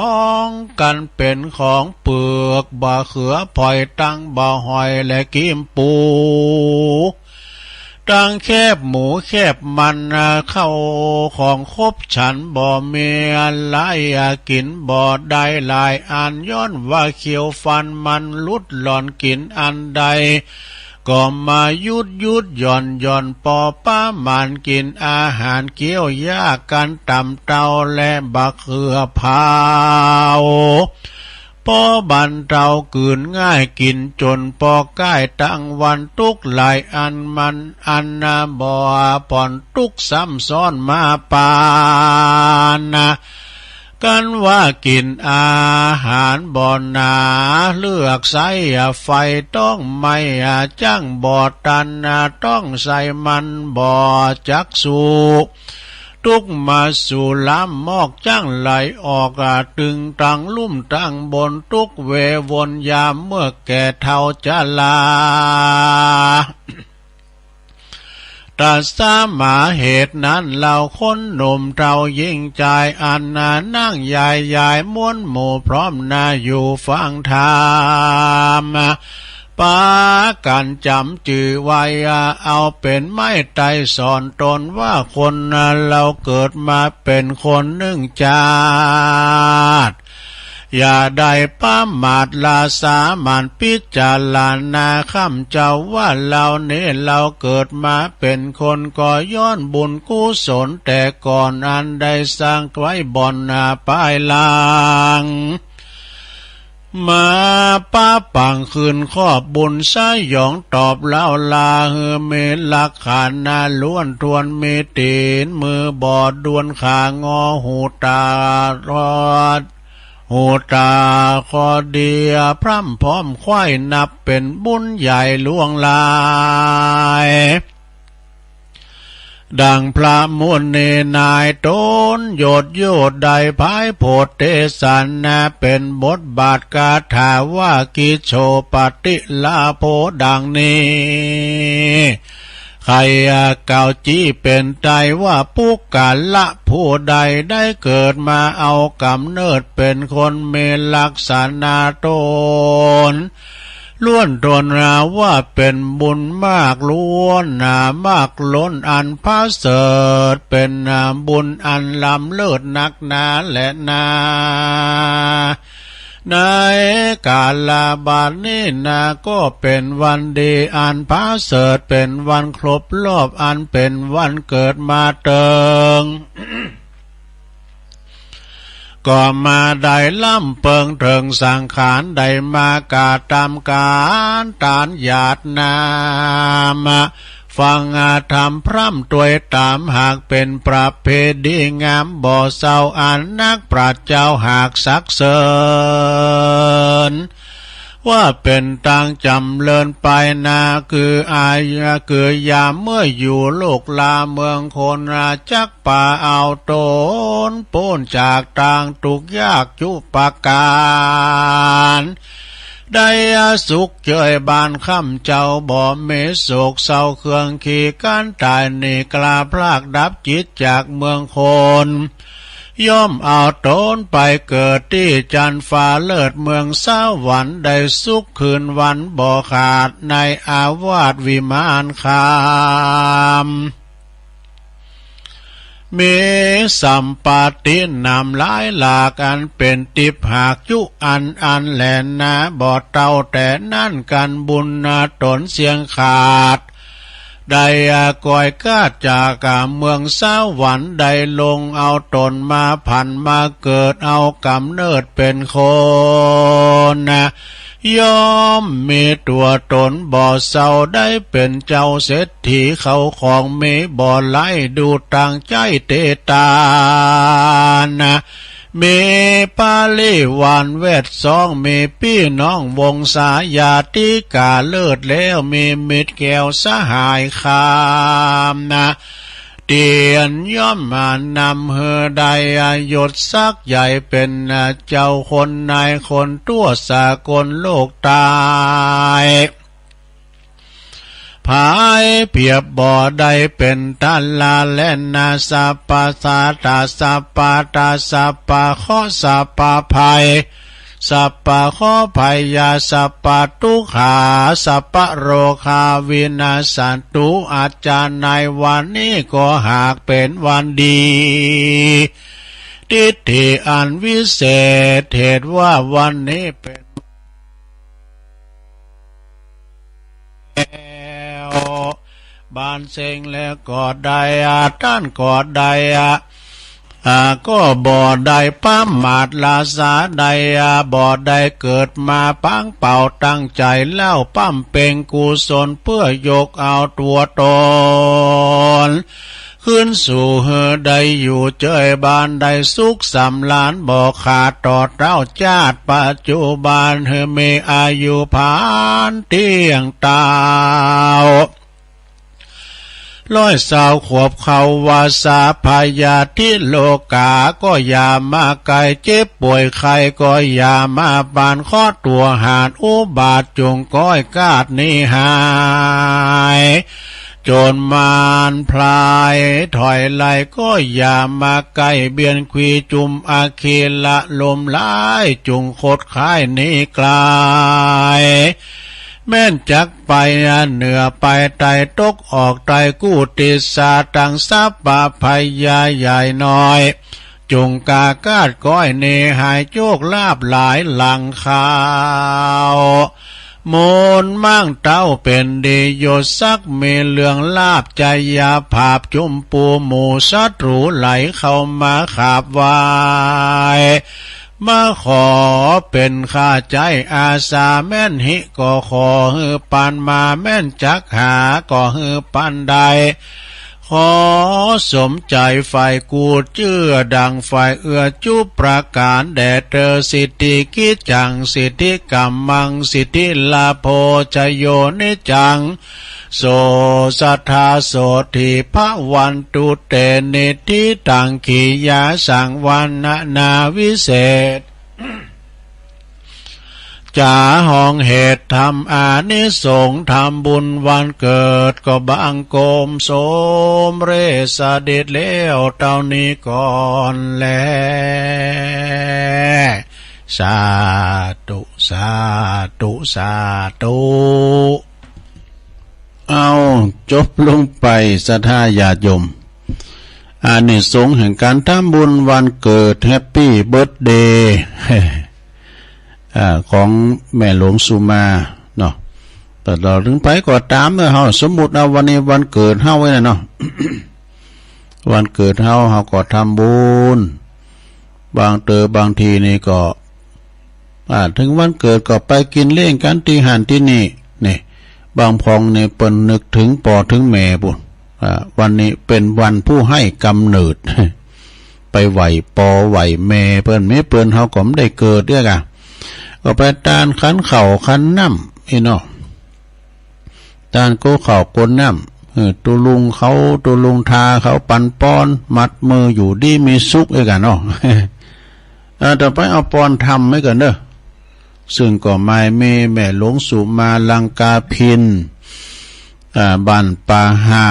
ง กันเป๋นของเปลือก บ่าเขือ ผอยตัง บ่าหอย และกีมปู ตังแคบหมูแคบมัน ข้าวของครบฉัน บ่มีอันหลาย กิ๋นบ่ได้หลายอัน ย้อนว่าเขี้ยวฟันมันหลุดหลอน กิ๋นอันใด ก็มาหยุดหยุดหย่อนหย่อน ปอประมาณกิ๋นอาหาร เคี้ยวยาก กันต่ำเต้าและบ่าเขือเผา ปอบันเต้ากืนง่าย กิ๋นจนปอก้ายตังวัน ตุ๊กข์หลายอันมันอันนา บ่ผ่อนตุ๊กข์ซ้ำซ้อนมาปานนา กันว่ากิ๋นอาหารบ่หนา เลือกใส้ไฟต้องไหม้ จั้งบ่ตัน ต้องใส่มันบ่จักสุก ตุ๊กข์มาสู่ลำมอก จั้งไหลออกตึงตังลุ่มตังบน ตุ๊กข์เววนยามเมื่อแก่เฒ่าชรา ต๋าสมาเหตุนั้น เฮาคนหนุ่มเฒ่าญิงจาย อันนานั่งยายยายมวลหมู่พร้อมนา อยู่ฟังธรรม ปากั๋นจ๋ำจื้อไว้ เอาเป๋นไม้ไตรสรรค์ต๋นว่าคนเฮาเกิดมาเป๋นคนนึ่งจาติ อย่าได้ประมาท ละสามัญพิจารณา ข้าพเจ้าว่าเฮานี้ เฮาเกิดมาเป๋นคน ก็ย้อนบุญกุศลแต่ก่อน อันได้สร้างไว้บ่อนนาปายหลัง มาปะปังคืนขอบบุญสยอง ตอบเฮาลาหื้อมีลักษณะล้วนถ้วน มีตี๋นมือบอดด้วน ขางอ หูตาทอด หูตาคอดี พร่ำพร้อมไขว้ นับเป๋นบุญใหญ่หลวงหลาย ดังพระมุนีนายต๋น ยศโยชน์ได้ผายโพธิเตสนา เป๋นบทบาทคาถาว่า กิจโฉปฏิลาโภ ดังนี้ ใค่กล่าวจี้เป๋นไตรว่า ปุคคละผู้ใดได้เกิดมาเอาก๋ำเนิดเป๋นคน มีลักษณะต๋น ล้วนถ้วนว่าเป๋นบุญมากล้น มากล้นอันประเสริฐ เป๋นบุญอันล้ำเลิศนักหนาแลนา ในก๋าลบัดนี้นา ก็เป๋นวันดีอันประเสริฐ เป๋นวันครบรอบอันเป๋นวันเกิดมาเติง ก็มาได้ล้ำเปิงเถิงสังขาร ได้มากระตำก๋านตานหยาดน้ำ ฟังธรรมพร่ำตวยต๋าม หากเป๋นประเพณีงามบ่เศร้า อันนักปราชญ์เจ้าหากสรรเสริญ ว่าเป๋นตางจ๋ำเริญไปนา คืออายุ คือยามเมื่ออยู่โลกลาเมืองคน จักปาเอาต๋นป๊นจากตางตุ๊กข์ยากจุปการ ได้สุขเจยบ้าน ข้าพเจ้าบ่มีโศกเศร้าเครื่องขี ก๋านต๋ายหนีกล้าพราก ดับจิตจากเมืองคน ย่อมเอาต๋นไปเกิดตี้จั๊นฟ้าเลิศเมืองสวรรค์ ได้สุขคืนวันบ่ขาด ในอาวาสวิมานคาม มีสัมปติหนำหลายหลาก อันเป๋นติปหากจุอันอันแลนา บ่เต้าแต่นั้นกั๋นบุญนาต๋นเสี้ยงขาด ได้อาก๋อยกาดจากก๋าเมืองสวรรค์ ได้ลงเอาต๋นมาผันมาเกิด เอาก๋ำเนิดเป๋นคนนา ย่อมมีตั๋วต๋นบ่เศร้า ได้เป๋นเจ้าเศรษฐี เข้าของมีบ่หลาย ดูตางใจ๊เตตานา มีปริวารแวดซ้อง มีปี้น้องวงศาญาติก๋าเลิศแล้ว มีมิตรแก้วสหายคามนา เตียนย่อมมานำหื้อได้ยศศักดิ์ใหญ่ เป๋นเจ้าคนนายคน ตั๋วสากลโลกใต้ ผายเปรียบบ่ได้เป๋นตาราแลนา สัพพะสาตา สัพพะตา สัพพะเคราะห์ สัพพะภัย สัพพะเคราะห์ภัยยา สัพพะตุ๊กขา สัพพะโรคา วินาสสันตุ อาจารย์ ในวันนี้ก็หากเป๋นวันดี ทิฏฐิอันวิเศษ เหตุว่าวันนี้เป๋น แล้ว บานเซ็งแล้วก็ได้อา ต้านก็ได้อา อ่า ก็บ่ได้ประมาทลาสาได้อา บ่ได้เกิดมาปางเปล่า ตั้งใจ๋เล่าบำเพ็งกุศล เปื้อยกเอาตั๋วต๋น ขึ้นสู่หื้อได้อยู่เจยบาน ได้สุขสำราญบ่ขาด ต่อเต้าจาติปัจจุบัน หื้อมีอายุพรรณเตี้ยงเต๊า ร้อยซาวขวบเข้าว่าสา พยาธิโรคาก็อย่ามาใก้ เจ็บป่วยไข้ก็อย่ามาปาน เคราะห์ตั๋วหาดอุบาท จุ่งก้อยกาดหนีหาย จนมานพลายถอยไล่ ก็อย่ามาใก้ เบียดขวี้จุมอคีละลมหลาย จุ่งขดขายหนีไกล แม้นจักไปเหนือไปใต้ ตกออกใต้กู้ติสา ตังสัพพะภัยยาใหญ่น้อย จุ่งกล้ากาดก้อยหนีหาย โจคลาภหลายหลังเข้า มูลมั่งเต้าเป๋นดี ยศศักดิ์มีเรื่องลาภ ชัยภาพจุมปูหมู่ศัตรู ไหลเข้ามาขาบไหว้ มาขอเป๋นข้าใจ๊อาสา แม้นหิก็ขอหื้อปานมา แม้นจักหาก็หื้อปานได้ ขอสมใจ๋ใฝ่กู้เจื้อ ดั่งใฝ่เอื้อจุประก๋านแด่เตอ สิทธิกิจจัง สิทธิกัมมัง สิทธิลาโภ ชโย นิจจัง โส สัทธา โสตถี ภวันตุ เต นิทธิตัง กิยาสัง วรรณนาวิเศษ จ๋าฮ้องเหตุธรรมอานิสงส์ ทำบุญวันเกิดก็บังคมสมเร็จเสด็จแล้วเต้านี้ก่อนแล สาธุ สาธุ สาธุ เอา จบลงไป ศรัทธาญาติโยม อานิสงส์แห่งก๋านทำบุญวันเกิด แฮปปี้เบิร์ธเดย์ อ่า ของแม่หลวงสุมาเนาะ แต่เฮาเถิงไปก็ต๋ามเนาะ เฮาสมมุติเอาวันนี้วันเกิดเฮาไว้น่ะเนาะ วันเกิดเฮา เฮาก็ทำบุญ บางเต๋อบางทีนี่ก็ อ่า เถิงวันเกิดก็ไปกิ๋นเลี้ยงกั๋นตี้หั้นตี้นี่ นี่ บางพ่องนี่เปิ้นนึกเถิงป้อเถิงแม่ปู้น อ่า วันนี้เป๋นวันผู้ให้กำเนิด ไปไหว้ป้อไหว้แม่เปิ้น แม้เปิ้นเฮาก็บ่ได้เกิดเตื้อกะ ก็ไปตานขันข้าวขันน้ำอี้เนาะ ตานกู้ข้าวกู้น้ำ เออ ตุ๊ลุงเขา ตุ๊ลุงทาเขาปันปอน มัดมืออยู่ดีมีสุขเอ้ยกั๋นเนาะ เออ ต่อไปเอาปอนธรรมไว้ก่อนเด้อ ซึ่งก็หมายมีแม่หลวงสุมาลังกาภิณ อ่า บ้านป่าห้า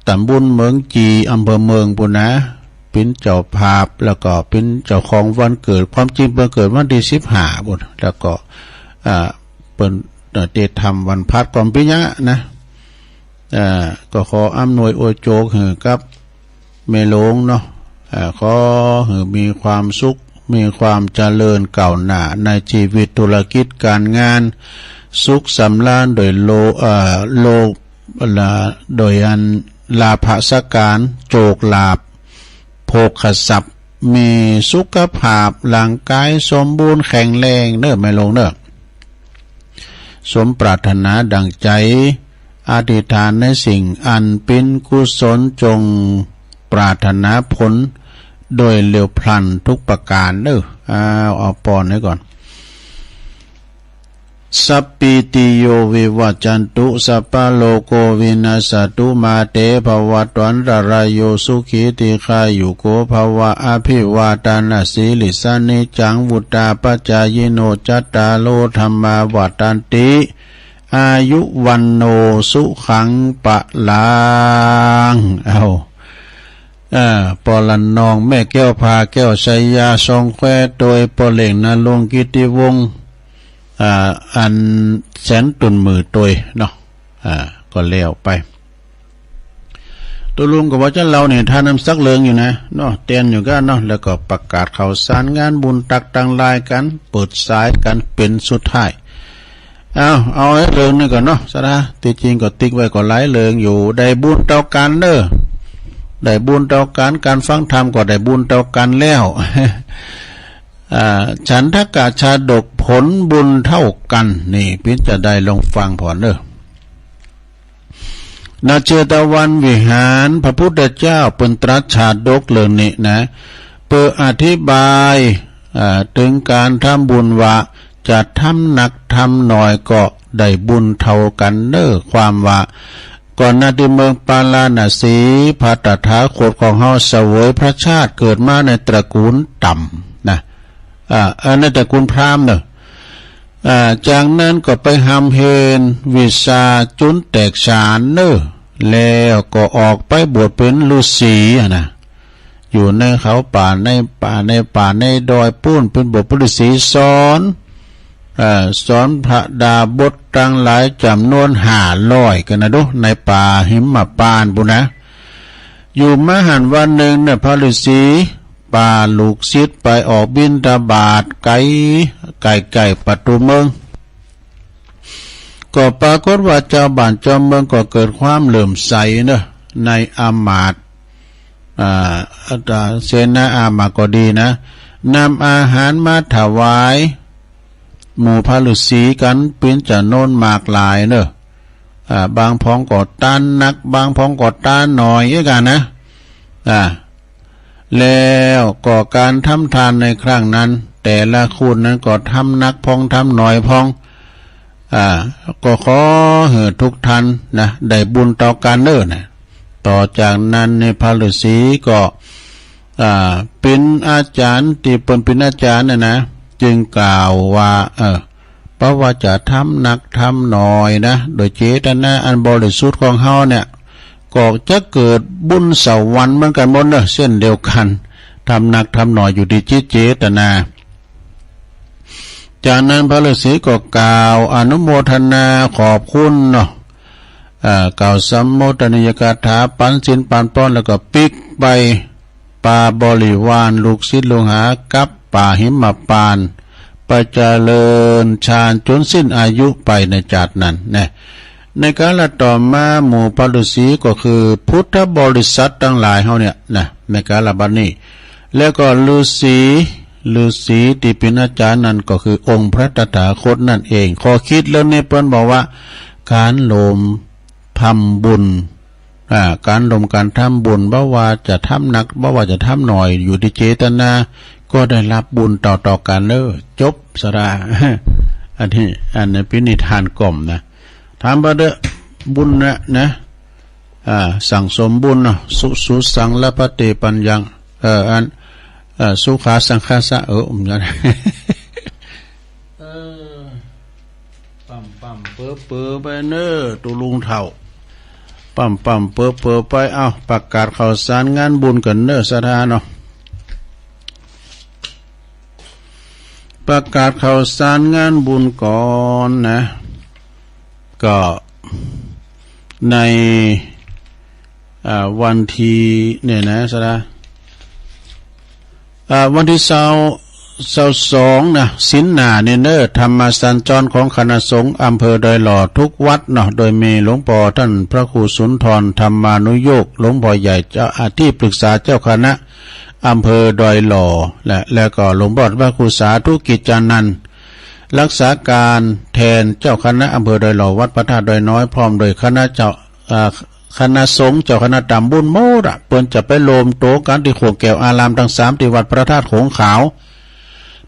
ตำบลเมืองจี อำเภอเมืองปู้นนะ เป๋นเจ้าภาพ แล้วก็เป๋นเจ้าของวันเกิด ความจริงเปิ้นเกิดวันตี้สิบห้าปู้น แล้วก็ อ่า เปิ้น เอ่อ ได้ทำวันพลัดก็บ่เป๋นหยังอะนะ อ่า ก็ขออำนวยอวยโจกหื้อกับ แม่หลวงเนาะ อ่า ขอหื้อมีความสุข มีความเจริญก้าวหน้าในชีวิตธุรกิจก๋านงาน สุขสำราญโดยโล เอ่อ โล โดยอันลาภะสักก๋าน โจคลาภ โภคทรัพย์ มีสุขภาพร่างก๋ายสมบูรณ์แข็งแรงเน่อแม่หลวงเน่อ สมปรารถนาดั่งใจ๋ อธิษฐานในสิ่งอันเป๋นกุศล จงปรารถนาผลโดยเร็วพลันทุกประก๋านเน่อ อ้าว เอาปอนไว้ก่อน สัพพีติโยวิวัชชันตุ สัพพะโรโควินัสสะตุ มาเตภวัตวันตะราโย สุขีทีฆายุโกภะวะ อะภิวาทะนะสีลิสสะ นิจจังวุฑฒาปะจายิโน จัตตาโรธัมมาวัฑฒันติ อายุวัณโณสุขังพะลัง เอ้า เอ่อ ป้อหลานน้องแม่แก้วผาแก้วไชยา สองแควตวย ป้อเล็งนรงค์กิตติวงศ์ อ่า อันแสนตุ่นมือตวยเนาะ อ่า ก็แล้วไป ตุ๊ลุงก็ว่าจะเล่านิทานนำสักเรื่องอยู่นะเนาะ เตียนอยู่กั๋นเนาะ แล้วก็ประกาศข่าวสารงานบุญตั๊กตังหลายกั๋น เปิดสายกั๋นเป๋นสุดท้าย เอา เอาไอ้เรื่องนี้ก่อนเนาะ สาระ ตี้จริงก็ติ๊กไว้ก็หลายเรื่องอยู่ ได้บุญเต้ากั๋นเน่อ ได้บุญเต้ากั๋น ก๋านฟังธรรมก็ได้บุญเต้ากั๋นแล้ว อ่า ฉันทกชาดก ผลบุญเต้ากั๋น นี่ เปิ้นจะได้ลองฟังผ่อนเน่อ ณ เชตวันวิหาร พระพุทธเจ้าเปิ้นตรัสชาดกเรื่องนี้นะ เปื้ออธิบาย อ่า เถิงก๋านทำบุญว่า จะทำนักทำน้อยก็ได้บุญเต้ากั๋นเน่อ ความว่า ก่อนหน้าตี้เมืองปาราณสี พระตถาคตของเฮาเสวยพระชาติเกิดมาในตระกูลต่ำนะ อ่า เอ่อ ในตระกูลพราหมณ์เน่อ อ่า จากนั้นก็ไปหำเฮนวิชาจุนแตกฉานเน่อ แล้วก็ออกไปบวชเป๋นฤๅษีอะนะ อยู่ในเขาป่าในป่าในป่าในดอยปู๊น เป๋นบวชเป๋นฤๅษีสอน เอ่อ สอนพระดาบทตังหลายจ๋ำนวนห้าร้อยกั๋นนะดู ในป่าหิมพานต์ปู๊นนะ อยู่มาหั้นวันนึ่งเนี่ย พระฤๅษีปาลูกศิษย์ไปออกบิณฑบาตไก๋ ใก้ๆ ประตู๋เมือง ก็ปรากฏว่าจาวบ้านจาวเมืองก็เกิดความเลื่อมใสเน่อ ในอามาตย์ อ่า อัตตาเสนาอามาตย์ก็ดีนะ นำอาหารมาถวาย หมู่พระฤๅษีกั๋นเป๋นจ๋ำนวนมากหลายเน่อ อ่า บางพ่องก็ตานนัก บางพ่องก็ตานน้อยเอี้ยกั๋นนะ อ่า แล้วก็ก๋านทำทานในครั้งนั้น แต่ละคนนั้นก็ทำนักพ่องทำน้อยพ่อง อ่า ก็ขอหื้อทุกท่านนะ ได้บุญเต้ากั๋นเน่อนะ ต่อจากนั้นเนี่ยพระฤๅษีก็ อ่า เป๋นอาจ๋ารย์ ตี้เปิ้นเป๋นอาจ๋ารย์น่ะนะ จึงกล่าวว่า เออ บ่ว่าจะทำนักทำน้อยนะ โดยเจตนาอันบริสุทธิ์ของเฮาเนี่ย ก็จะเกิดบุญสวรรค์เหมือนกั๋นหมดเน่อ เช่นเดียวกั๋น ทำนักทำน้อยอยู่ตี้จิตเจตนา จากนั้นพระฤๅษีก็กล่าวอนุโมทนาขอบคุณเนาะ เอ่อ กล่าวสัมโมทนียกถา ปันศีลปันพร แล้วก็ปิ๊กไปปาบริวาร ลูกศิษย์ลูกหา กับป่าหิมพานต์ ไปเจริญฌานจนสิ้นอายุไปในจาตินั้นนะ ในกาลต่อมาหมู่พระฤๅษีก็คือพุทธบริษัทตังหลายเฮาเนี่ยนะ ในกาลบัดนี้ แล้วก็ฤๅษี ฤๅษีตี้เป๋นอาจ๋ารย์นั้นก็คือองค์พระตถาคตนั่นเอง ข้อคิดเรื่องนี้เปิ้นบอกว่า ก๋านรวมทำบุญ อ่า ก๋านรวมก๋านทำบุญ บ่ว่าจะทำนัก บ่ว่าจะทำน้อย อยู่ตี้เจตนา ก็ได้รับบุญเต้าๆ กั๋นเน่อ จบสาระ อันนี้ อันนี้เป๋นนิทานกล่อมนะ ถามบ่าเด้อ บุญนะ นะ อ่า สั่งสมบุญเนาะ สุ สุ สัง ละพะเต ปัญญัง เอ่อ อัน เอ่อ สุขา สังคาสะ เออ ผมจะ เออ ปั๊มปั๊มเป๋อเป๋อไปเน่อ ตุ๊ลุงเฒ่า ปั๊มปั๊มเป๋อเป๋อไป เอ้า ประกาศข่าวสารงานบุญกั๋นเน่อ ศรัทธาเนาะ ประกาศข่าวสารงานบุญก่อนนะ ก็ใน อ่า วันตี้ เนี่ยนะ สะดา อ่า วันตี้ซาว ซาวสองนะ สินหน้านี่เน่อ ธรรมสัญจรของคณะสงฆ์อำเภอดอยหล่อทุกวัดเนาะ โดยมีหลวงป้อต้านพระครูสุนทรธรรมานุโยค หลวงป้อใหญ่เจ้า อ่า ตี้ปรึกษาเจ้าคณะอำเภอดอยหล่อ และ แล้วก็หลวงป้อพระครูสาธุกิจจานันท์ รักษาก๋านแตนเจ้าคณะอำเภอดอยหล่อ วัดพระธาตุดอยน้อย พร้อมโดยคณะเจ้า อ่า คณะสงฆ์เจ้าคณะต๋ำบุญหมดอะ เปิ้นจะไปรวมตั๋วกั๋นตี้โขงแก้วอารามตังสามตี้วัดพระธาตุโขงขาว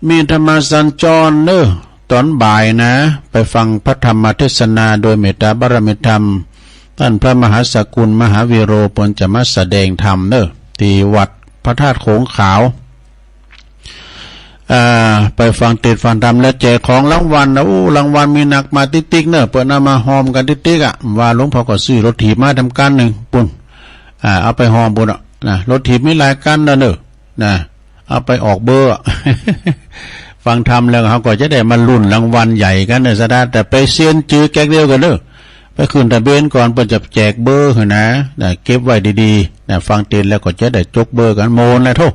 มีธรรมสัญจรเน่อ ต๋อนบ่ายนะ ไปฟังพระธรรมเทศนาโดยเมตตาบารมีธรรม ต้านพระมหาสกุลมหาวีโร เปิ้นจะมาแสดงธรรมเน่อ ตี้วัดพระธาตุโขงขาว อ่า ไปฟังเตสน์ฟังธรรมแล้วแจกของรางวัลนะ โอ้ รางวัลมีหนักมาติ๊กๆ เน่อ เปิ้นเอามาฮอมกั๋นติ๊กๆ อะ ว่าหลวงป้อก็ซื้อรถถีบมาตำก๋านนึ่งปุ้น อ่า เอาไปฮอมปุ้นอะ นะ รถถีบมีหลายกั๋นนะเน่อ นะ เอาไปออกเบอร์อะ ฟังธรรมแล้วเฮาก็จะได้มาลุ้นรางวัลใหญ่กั๋นเน่อ สะดา แต่ไปเซียนจื้อแก๊กเดียวกั๋นเน่อ ไปขึ้นทะเบียนก่อน เปิ้นจะแจกเบอร์หื้อนะ นะ เก็บไว้ดีๆ นะ ฟังเตสน์แล้วก็จะได้จกเบอร์กั๋นโมนแหละโธ่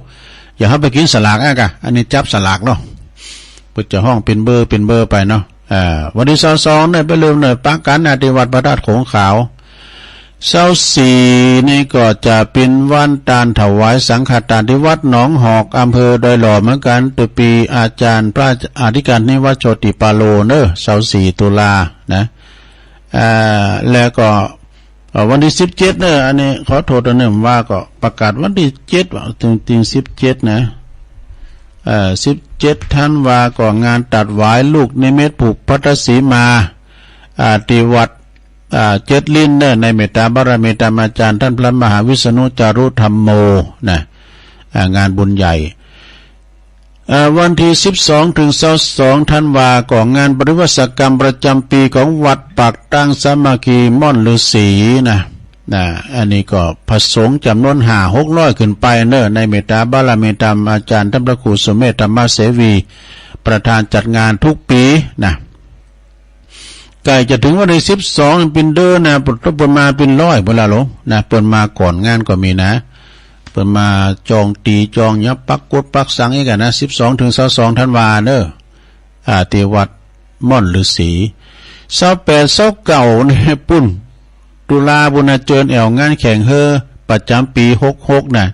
อย่าหื้อไปกิ๋นสลากอะกะ อันนี้จับสลากเนาะ เปิ้นจะฮ้องเป๋นเบอร์เป๋นเบอร์ไปเนาะ อ่า วันตี้ซาวสองเนี่ยไปเริ่มเน่อ ปะกั๋นนะ ตี้วัดพระธาตุโขงขาว ซาวสี่นี่ก็จะเป๋นวันตานถวายสังฆตานตี้วัดหนองหอก อำเภอดอยหล่อเหมือนกั๋น โดยมีอาจ๋ารย์พระอธิการนิวัฒน์โชติปาโลเน่อ ซาวสี่ตุลานะ อ่า แล้วก็ เอ่อ วันตี้สิบเจ็ดเน่อ อันนี้ขอโต้ษเน่อ ว่าก็ประกาศวันตี้เจ็ดว่า จริงๆ สิบเจ็ดนะ เอ่อ สิบเจ็ดธันวาก็งานตัดหวายลูกนิมิตผูกพัทธสีมา อ่า ตี้วัด อ่า เจ็ดลิ้นเน่อ ในเมตตาบารมีธรรมอาจ๋ารย์ต้านพระมหาวิษณุจารุธัมโมนะ อ่า งานบุญใหญ่ เอ่อ วันตี้สิบสองเถิงซาวสองธันวาก็งานปริวาสกรรมประจ๋ำปี๋ของวัดปากตั้งสามัคคีม่อนฤๅษีนะ นะ อันนี้ก็พระสงฆ์จ๋ำนวนห้าหกร้อยขึ้นไปเน่อ ในเมตตาบารมีธรรมอาจ๋ารย์ต้านพระครูสุเมธธรรมเสวี ประธานจัดงานทุกปี๋นะ ใก้จะเถิงวันตี้สิบสองเป๋นเดือนนะ เปิ้นมาเป๋นร้อยปุ้นละโหลนะ เปิ้นมาก่อนงานก็มีนะ เปิ้นมาจองตี๋จองหยัง ปักกุดปักสังอีกอะนะ สิบสองเถิงซาวสองธันวาเน่อ อ่า ตี้วัดม่อนฤๅษี ซาวแปดซาวเก้านี่ปุ้น ตุลาปุ้นนะ เจิญแอ่วงานแข่งเฮือประจ๋ำปี๋หกหกนะ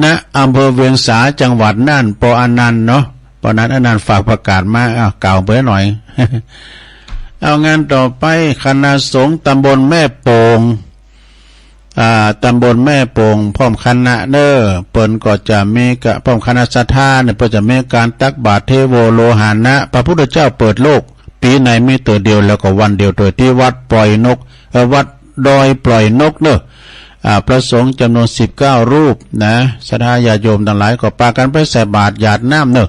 ณ อำเภอเวียงสา จังหวัดน่าน ปอ อนันต์เนาะ ปอ อนันต์ อนันต์ฝากประกาศมา อ้าว กล่าวเป๋ยหน่อย เอา งานต่อไป คณะสงฆ์ตำบลแม่โป่ง อ่า ตำบลแม่โป่ง พร้อมคณะเน่อ เปิ้นก็จะมีกะ พร้อมคณะศรัทธาเนี่ย เปิ้นจะมีก๋านตักบาตรเทโวโลหานะ พระพุทธเจ้าเปิดโลก ปี๋ไหนมีเตื้อเดียว แล้วก็วันเดียวเตื้อ ตี้วัดปล่อยนก เอ่อ วัดดอยปล่อยนกเน่อ อ่า พระสงฆ์จ๋ำนวนสิบเก้ารูปนะ ศรัทธาญาติโยมตังหลายก็ปากั๋นไปใส่บาตรหยาดน้ำเน่อ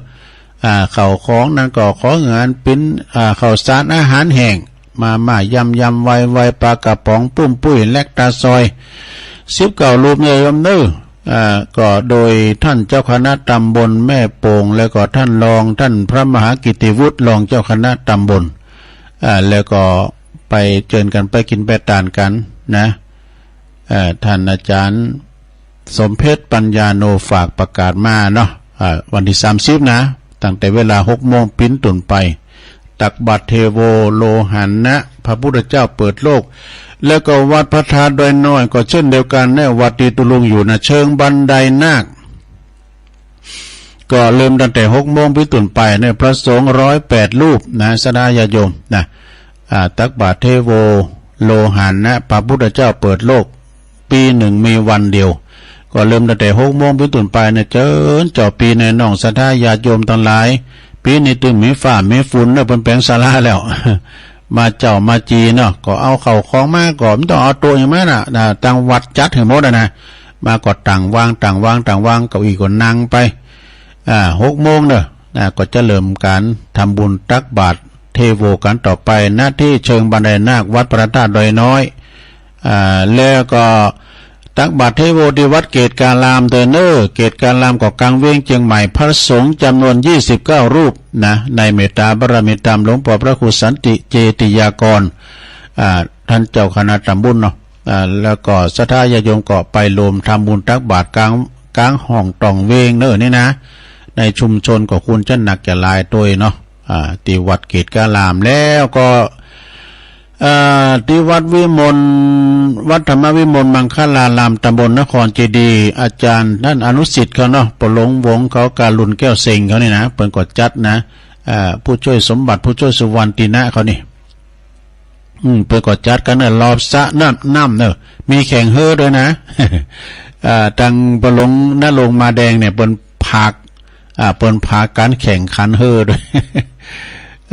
อ่า ข้าวของนั้นก็ของหื้ออันเป๋น อ่า ข้าวสารอาหารแห้ง มาม่า ยำยำ ไวไว ปลากระป๋อง ปุ้มปุ้ย แลคตาซอย สิบเก้ารูปเน่อโยมเน่อ อ่า ก็โดยต้านเจ้าคณะตำบลแม่โป่ง แล้วก็ต้านรอง ต้านพระมหากิตติวุฒิ รองเจ้าคณะตำบล อ่า แล้วก็ไปเจิญกั๋นไปกิ๋นไปตานกั๋นนะ เอ่อ ต้านอาจ๋ารย์สมเพชรปัญญาโนฝากประกาศมาเนาะ อ่า วันตี้สามสิบนะ ตั้งแต่เวลาหกโมงเป๋นต้นไป ตักบาตรเทโวโลหานะ พระพุทธเจ้าเปิดโลก แล้วก็วัดพระธาตุดอยน้อยก็เช่นเดียวกั๋นเน่อ วัดตี้ตุ๊ลุงอยู่นะ เชิงบันไดนาค ก็เริ่มตั้งแต่หกโมงเป๋นต้นไปเน่อ พระสงฆ์ร้อยแปดรูปนะ ศรัทธาญาติโยมนะ อ่า ตักบาตรเทโวโลหานะ พระพุทธเจ้าเปิดโลก ปี๋นึ่งมีวันเดียว ก็เริ่มตั้งแต่หกโมงเป๋นต้นไปเน่อ เจิญจ่อปี๋เน่อ น้องศรัทธาญาติโยมตังหลาย ปี๋นี้ตึงมีฟ้ามีฝุ่นเน่อ เปิ้นแป๋งศาลาแล้ว มาเจ๊ามาจีเนาะ ก็เอาข้าวของมา ก็บ่ต้องเอาตั๋วหยังมานะ นะ ตางวัดจัดหื้อหมดอะนะ มาก็ตั้งวาง ตั้งวาง ตั้งวาง เก้าอี้ก็นั่งไป อ่า หกโมงเน่อ นะ ก็จะเริ่มก๋านทำบุญตักบาตรเทโวกั๋นต่อไป ณ ตี้เชิงบันไดนาค วัดพระธาตุดอยน้อย อ่า แล้วก็ตักบาตรเทโวตี้วัดเกตุการามเตื้อเน่อ เกตุการามก็ก๋างเวียงเจียงใหม่ พระสงฆ์จ๋ำนวนยี่สิบเก้ารูปนะ ในเมตตาบารมีธรรมหลวงป้อพระครูสันติเจติยากร อ่า ต้านเจ้าคณะตำบลเนาะ อ่า แล้วก็ศรัทธาญาติโยมก็ไปรวมทำบุญตักบาตรกลาง กลางห้องต้องเวงเน่อนี่นะ ในชุมชนก็ควรจะหนักจะหลายตวยเนาะ อ่า ตี้วัดเกตุอาราม แล้วก็ อ่า ตี้วัดวิมล วัดธรรมวิมลมังคลาราม ตำบลนครเจดีย์ อาจารย์ท่านอนุสิทธิ์เขาเนาะ ปอหลวงวงศ์เขา กาลุนแก้วเซ็งเขานี่นะ เปิ้นก็จัดนะ อ่า ผู้ช่วยสมบัติ ผู้ช่วยสุวรรณตินะเขานี่ อืม เปิ้นก็จัดกั๋นเน่อ รอบสระน้ำ น้ำเน่อ มีแข่งเฮ่อตวยนะ อ่า ตังปอหลวงนรงค์มาแดงเนี่ย เปิ้นผาก อ่า เปิ้นผากก๋านแข่งขันเฮ่อตวย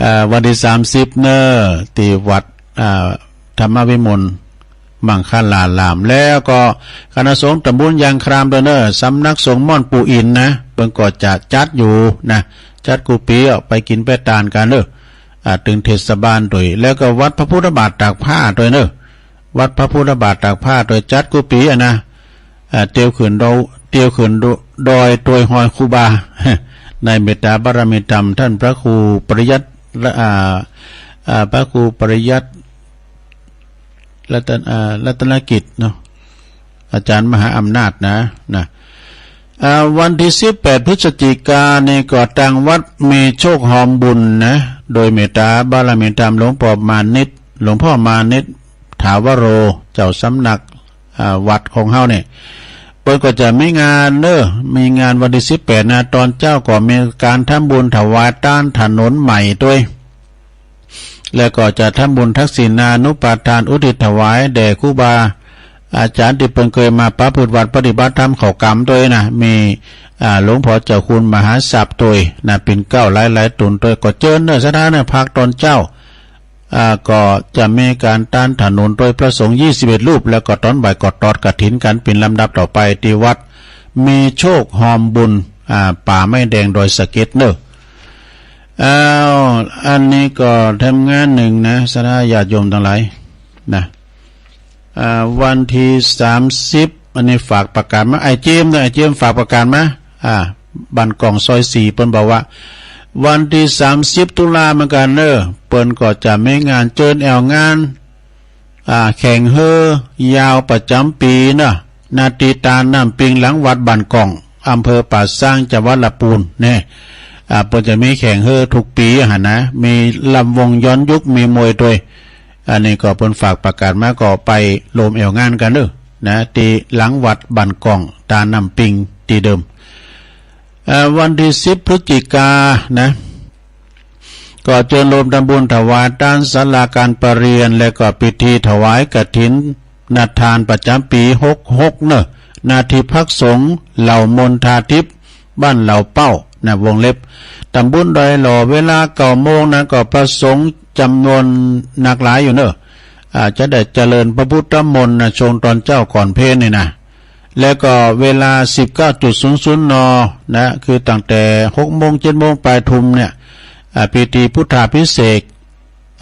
อ่า วันตี้สามสิบเน่อ ตี้วัด อ่า ธรรมวิมลมังคลาราม แล้วก็คณะสงฆ์ตำบลยางครามตวยเน่อ สำนักสงฆ์ม่อนปู่อินนะ เปิ้นก็จะจัดอยู่นะ จัดกู้ปี๋ ไปกิ๋นไปตานกั๋นเน่อ อ่า ตึงเทศบาลตวย แล้วก็วัดพระพุทธบาทตากผ้าตวยเน่อ วัดพระพุทธบาทตากผ้าตวย จัดกู้ปี๋อะนะ อ่า เตียวขึ้นดอย เตียวขึ้นดอยตวยฮอยครูบา ในเมตตาบารมีธรรม ท่านพระครูปริยัติ อ่า อ่า พระครูปริยัติ รัตน อ่า รัตนกิจเนาะ อาจารย์มหาอำนาจนะ นะ อ่า วันตี้สิบแปดพฤศจิกานี่ก็ตางวัดมีโชคฮอมบุญนะ โดยเมตตาบารมีธรรมหลวงพ่อมานิต หลวงพ่อมานิตถาวโร เจ้าสำนัก อ่า วัดของเฮาเนี่ย เปิ้นก็จะมีงานเน่อ มีงานวันตี้สิบแปดนะ ต๋อนเจ๊าก็มีก๋านทำบุญถวายตานถนนใหม่ตวย แล้วก็จะทำบุญทักษิณานุปาทานอุทิศถวายแด่ครูบาอาจ๋ารย์ตี้เปิ้นเกยมาประพฤติวัตรปฏิบัติธรรมเข้ากรรมตวยนะ มี อ่า หลวงพ่อเจ้าคุณมหาทรัพย์ตวยนะ ปิ่นเกล้าหลายๆ ต๋นตวย ก็เจิญเน่อศรัทธาเน่อ ภาคต๋อนเจ๊า อ่า ก็จะมีก๋านตานถนนตวย พระสงฆ์ยี่สิบเอ็ดรูป แล้วก็ต๋อนบ่ายก็ตอดกฐินกั๋นเป๋นลำดับต่อไป ตี้วัดมีโชคฮอมบุญ อ่า ป่าไม้แดงดอยสะเก็ดเน่อ อ้าว อันนี้ก็แถมงานนึ่งนะ ศรัทธาญาติโยมตังหลายนะ อ่า วันตี้สามสิบ อันนี้ฝากประกาศมา ไอ้เจมส์นะ ไอ้เจมส์ฝากประกาศมา อ่า บ้านก่องซอยสี่ เปิ้นบอกว่า วันตี้สามสิบตุลาเหมือนกั๋นเน่อ เปิ้นก็จะมีงานเจิญแอ่วงาน อ่า แข่งเฮ่อยาวประจ๋ำปี๋เนาะ ณ ตี้ตาดน้ำปิงหลังวัดบ้านก่อง อำเภอป่าซาง จังหวัดละปูนเนี่ย อ่า เปิ้นจะมีแข่งเฮ่อกู้ปี๋หั้นนะ มีลำวงย้อนยุค มีมวยตวย อันนี้ก็เปิ้นฝากประกาศมา ก็ไปรวมแอ่วงานกั๋นเน่อนะ ตี้หลังวัดบ้านก่อง ตาดน้ำปิงตี้เดิม อ่า วันตี้สิบพฤศจิกานะ ก็เจิญโยมทำบุญถวายตานศาลาก๋านประเรียน และก็พิธีถวายกฐินทานประจ๋ำปี๋หกหกเน่อ ณ ตี้พักสงฆ์เหล่ามณฑาทิพย์ บ้านเหล่าเป้านะ วงเล็บ ตำบลดอยหล่อ เวลาเก้าโมงนะ ก็พระสงฆ์จ๋ำนวนนักหลายอยู่เน่อ อ่า จะได้เจริญพระพุทธมนต์นะ ช่วงต๋อนเจ๊าก่อนเพลนี่นะ แล้วก็เวลาสิบเก้าจุดศูนย์ศูนย์ น. นะ คือตั้งแต่หกโมง เจ็ดโมง ปลายทุ่มเนี่ย อ่า พิธีพุทธาภิเษก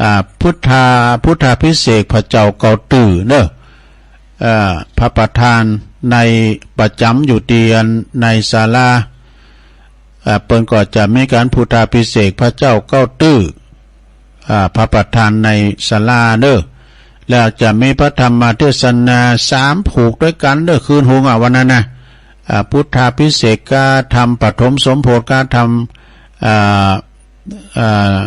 อ่า พุทธา พุทธาภิเษกพระเจ้าเก้าตื้อเน่อ อ่า พระประธานในประจ๋ำอยู่ตี้ในศาลา อ่า เปิ้นก็จะมีก๋านพุทธาภิเษกพระเจ้าเก้าตื้อ อ่า พระประธานในศาลาเน่อ แล้วจะมีพระธรรมเทศนาสามผูกตวยกั๋นเน่อ คืนหุงอ่ะ วันนั้นนะ อ่า พุทธาภิเษกธรรม ปฐมสมโภชกธรรม อ่า อ่า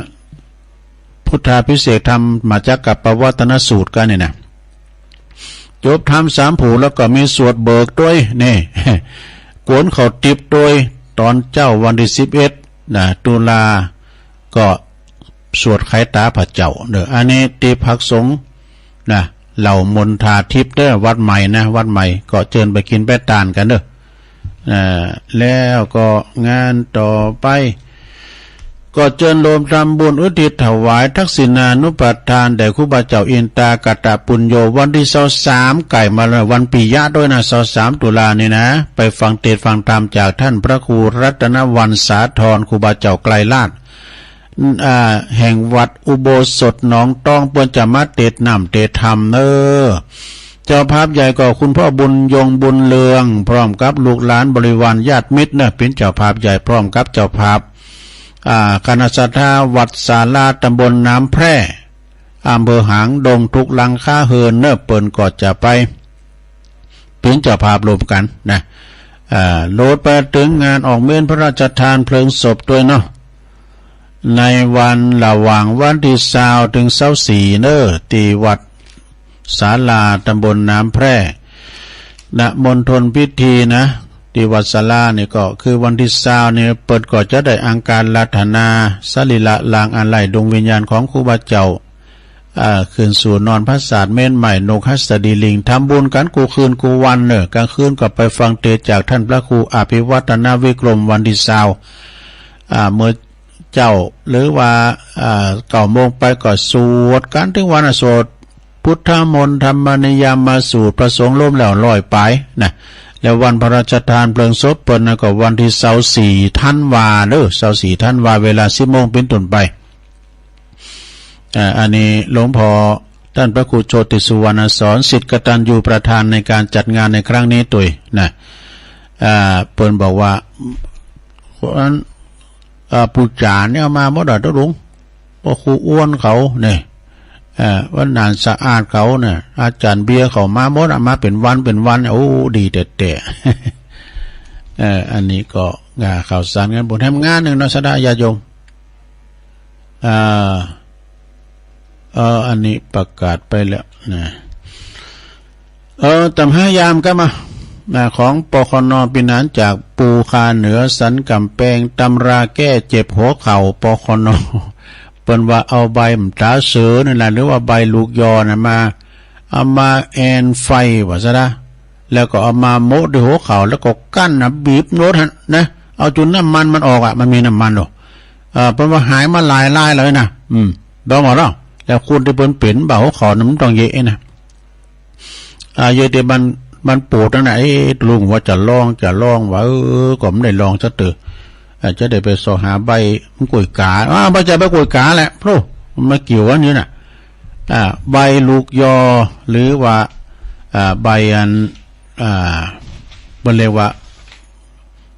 พุทธาภิเษกธรรม มหาจักรกัปปวัตตนสูตรกั๋นนี่นะ จบธรรมสามผูกแล้วก็มีสวดเบิกตวยนี่ กวนข้าวติ๊บตวย ต๋อนเจ๊าวันตี้สิบเอ็ดนะ ตุลา ก็สวดไขตาพระเจ้าเน่อ อันนี้ตี้พักสงฆ์นะ เหล่ามณฑาทิพย์เน่อ วัดใหม่นะ วัดใหม่ ก็เจิญไปกิ๋นไปตานกั๋นเน่อ อ่า แล้วก็งานต่อไป ก็เจิญโยมทำบุญอุทิศถวายทักษิณานุปาทานแด่ครูบาเจ้าอินตากตปุญโญ วันตี้ซาวสาม ใก้มาแล้ว วันปิยะตวยนะ ซาวสามตุลานี่นะ ไปฟังเตสน์ฟังธรรมจากท่านพระครูรัตนวรรณสาธร ครูบาเจ้าไกรลาด อ่า แห่งวัดอุโบสถหนองตอง เปิ้นจะมาเตสน์น้ำเตสน์ธรรมเน่อ เจ้าภาพใหญ่ก็คุณพ่อบุญยงบุญเรือง พร้อมกับลูกหลานบริวารญาติมิตรเน่อ เป๋นเจ้าภาพใหญ่ พร้อมกับเจ้าภาพ อ่า คณะศรัทธาวัดศาลาตำบลน้ำแพร่ อำเภอหางดง ทุกหลังคาเฮือนเน่อ เปิ้นก็จะไปเป๋นเจ้าภาพร่วมกั๋นนะ อ่า โหลดไปเถิงงานออกเมรุพระราชทานเพลิงศพตวยเนาะ ในวันระหว่างวันตี้ซาวเถิงซาวสี่เน่อ ตี้วัดศาลาตำบลหนามแพร่ ณ มณฑลพิธีนะ ตี้วัดศาลานี่ก็คือวันตี้ซาวนี่ เปิ้นก็จะได้อังคารัตนาสรีระร่างอันไร้ดวงวิญญาณของครูบาเจ้า อ่า ขึ้นสู่นอนปราสาทเมรุไม้นกหัสดีลิง ทำบุญกั๋นกู้คืนกู้วันเน่อ ก๋างคืนก็ไปฟังเตสน์จากต้านพระครูอภิวัฒนวิกรมวันตี้ซาว อ่า เมื่อเจ๊าหรือว่า อ่า เก้าโมงไปก็สวดกั๋นเถิงวันน่ะ สวดพุทธมนต์ ธรรมนิยามสูตร พระสงฆ์รวมแล้วร้อยปายนะ แล้ววันพระราชทานเพลิงศพเปิ้นน่ะก็วันตี้ซาวสี่ธันวาเน่อ ซาวสี่ธันวา เวลาสิบโมงเป๋นต้นไป อ่า อันนี้หลวงพ่อต้านพระครูโชติสุวรรณสอน ศิษย์กตัญญูประธานในการจัดงานในครั้งนี้ตวยนะ อ่า เปิ้นบอกว่า คน อ่า ปู่จ๋าเนี่ยเอามาหมดอ่ะ ตุ๊ลุง พ่อครูอ้วนเขาเนี่ย อ่า วัดหนานสะอาดเขาเนี่ย อาจ๋ารย์เบียร์เขามาหมดอ่ะ มาเป๋นวันเป๋นวัน โอ้ ดีแต๊ๆ เออ อันนี้ก็ อ่า ข่าวสารงานบุญแหมงานนึ่งเนาะ ศรัทธาญาติโยม อ่า เออ อันนี้ประกาศไปแล้วนะ เออ ต๋ามหายามก็มา นะ ของ ปคณ. ปี๋หนานจากปู่ข่าเหนือสันก๋ำแปง ตำราแก้เจ็บหัวเข่า ปคณ. เปิ้นว่าเอาใบหม่ำต๋าเสือนี่แหละ หรือว่าใบลูกยอน่ะมา เอามาแอนไฟว่าซะนะ แล้วก็เอามาโมะตี้หัวเข่า แล้วก็กั้นนะ บีบโน้ตหั้นนะ เอาจุ่นน้ำมันมันออกอ่ะ มันมีน้ำมันอยู่ เออ เปิ้นว่าหายมาหลายรายแล้วนะ อืม ลองเอาเนาะ แล้วคนตี้เปิ้นเป๋นบ่าหัวเข่าน่ะมันต้องเยอะนะ อ่า เยอะตี้มัน มันปวดนั่นน่ะ เอ๊ะ ลุงว่าจะลอง จะลองว่า เออ ก็บ่ได้ลองสักเตื้อ อ่า จะได้ไปเซาะหาใบมันก๋วยก๋า อ่า ใบจะใบก๋วยก๋าแหละ โพร่ มันมาเกี่ยวอันนี้น่ะ อ่า ใบลูกยอ หรือว่า อ่า ใบอัน อ่า เปิ้นเรียกว่า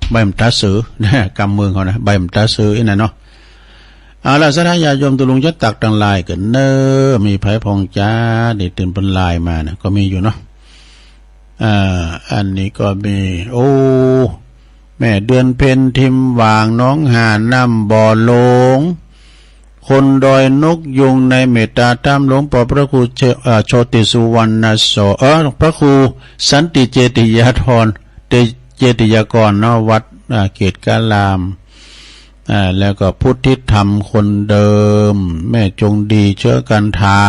ใบหม่ำต๋าเสือนะ กำเมืองเขานะ ใบหม่ำต๋าเสืออี้น่ะเนาะ เอาละ ศรัทธาญาติโยมตุ๊ลุงจะตักตังหลายกั๋นเน่อ มีใผพ่องจ๊า ได้ตื่นเปิ้นไลน์มานะ ก็มีอยู่เนาะ อ่า อันนี้ก็มี โอ้ แม่เดือนเพ็ญ ทิมหว่าง หนองหาน น้ำบ่อหลง คนดอยนกยูง ในเมตตาธรรมหลวงปอพระครูเช- เอ่อ โชติสุวรรณโส- เอ่อ พระครูสันติเจติยาธร เจ- เจติยากรเนาะ วัด อ่า เกตุการาม อ่า แล้วก็พุทธิธรรมคนเดิม แม่จงดี เชื้อกันทา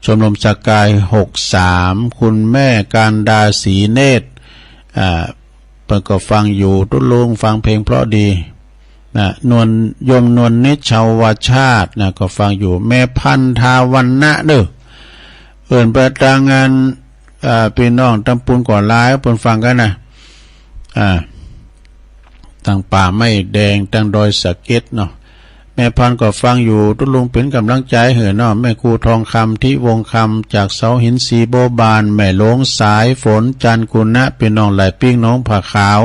ชมรมสกาย หกสาม คุณแม่การดา ศรีเนตร อ่า เปิ้นก็ฟังอยู่ ตุ๊ลุงฟังเพลงเพราะดี นะ นวล โยมนวลนิชชาวชาตินะ ก็ฟังอยู่ แม่พันธาวรรณะเด้อ เอิ้นไปตางงาน อ่า ปี้น้องตำปูนก็หลาย เปิ้นฟังกั๋นนะ อ่า ตางป่าไม้แดง ตางดอยสะเก็ดเนาะ แม่พันก็ฟังอยู่ ตุ๊ลุงเป๋นก๋ำลังใจ๋หื้อเนาะ แม่ครูทองคำ ทิวงศ์คำ จากเสาหินสีบัวบาน แม่หลวงสายฝน จันทร์กุณะ ปี้น้องหลายปิ้ง หนองผาขาว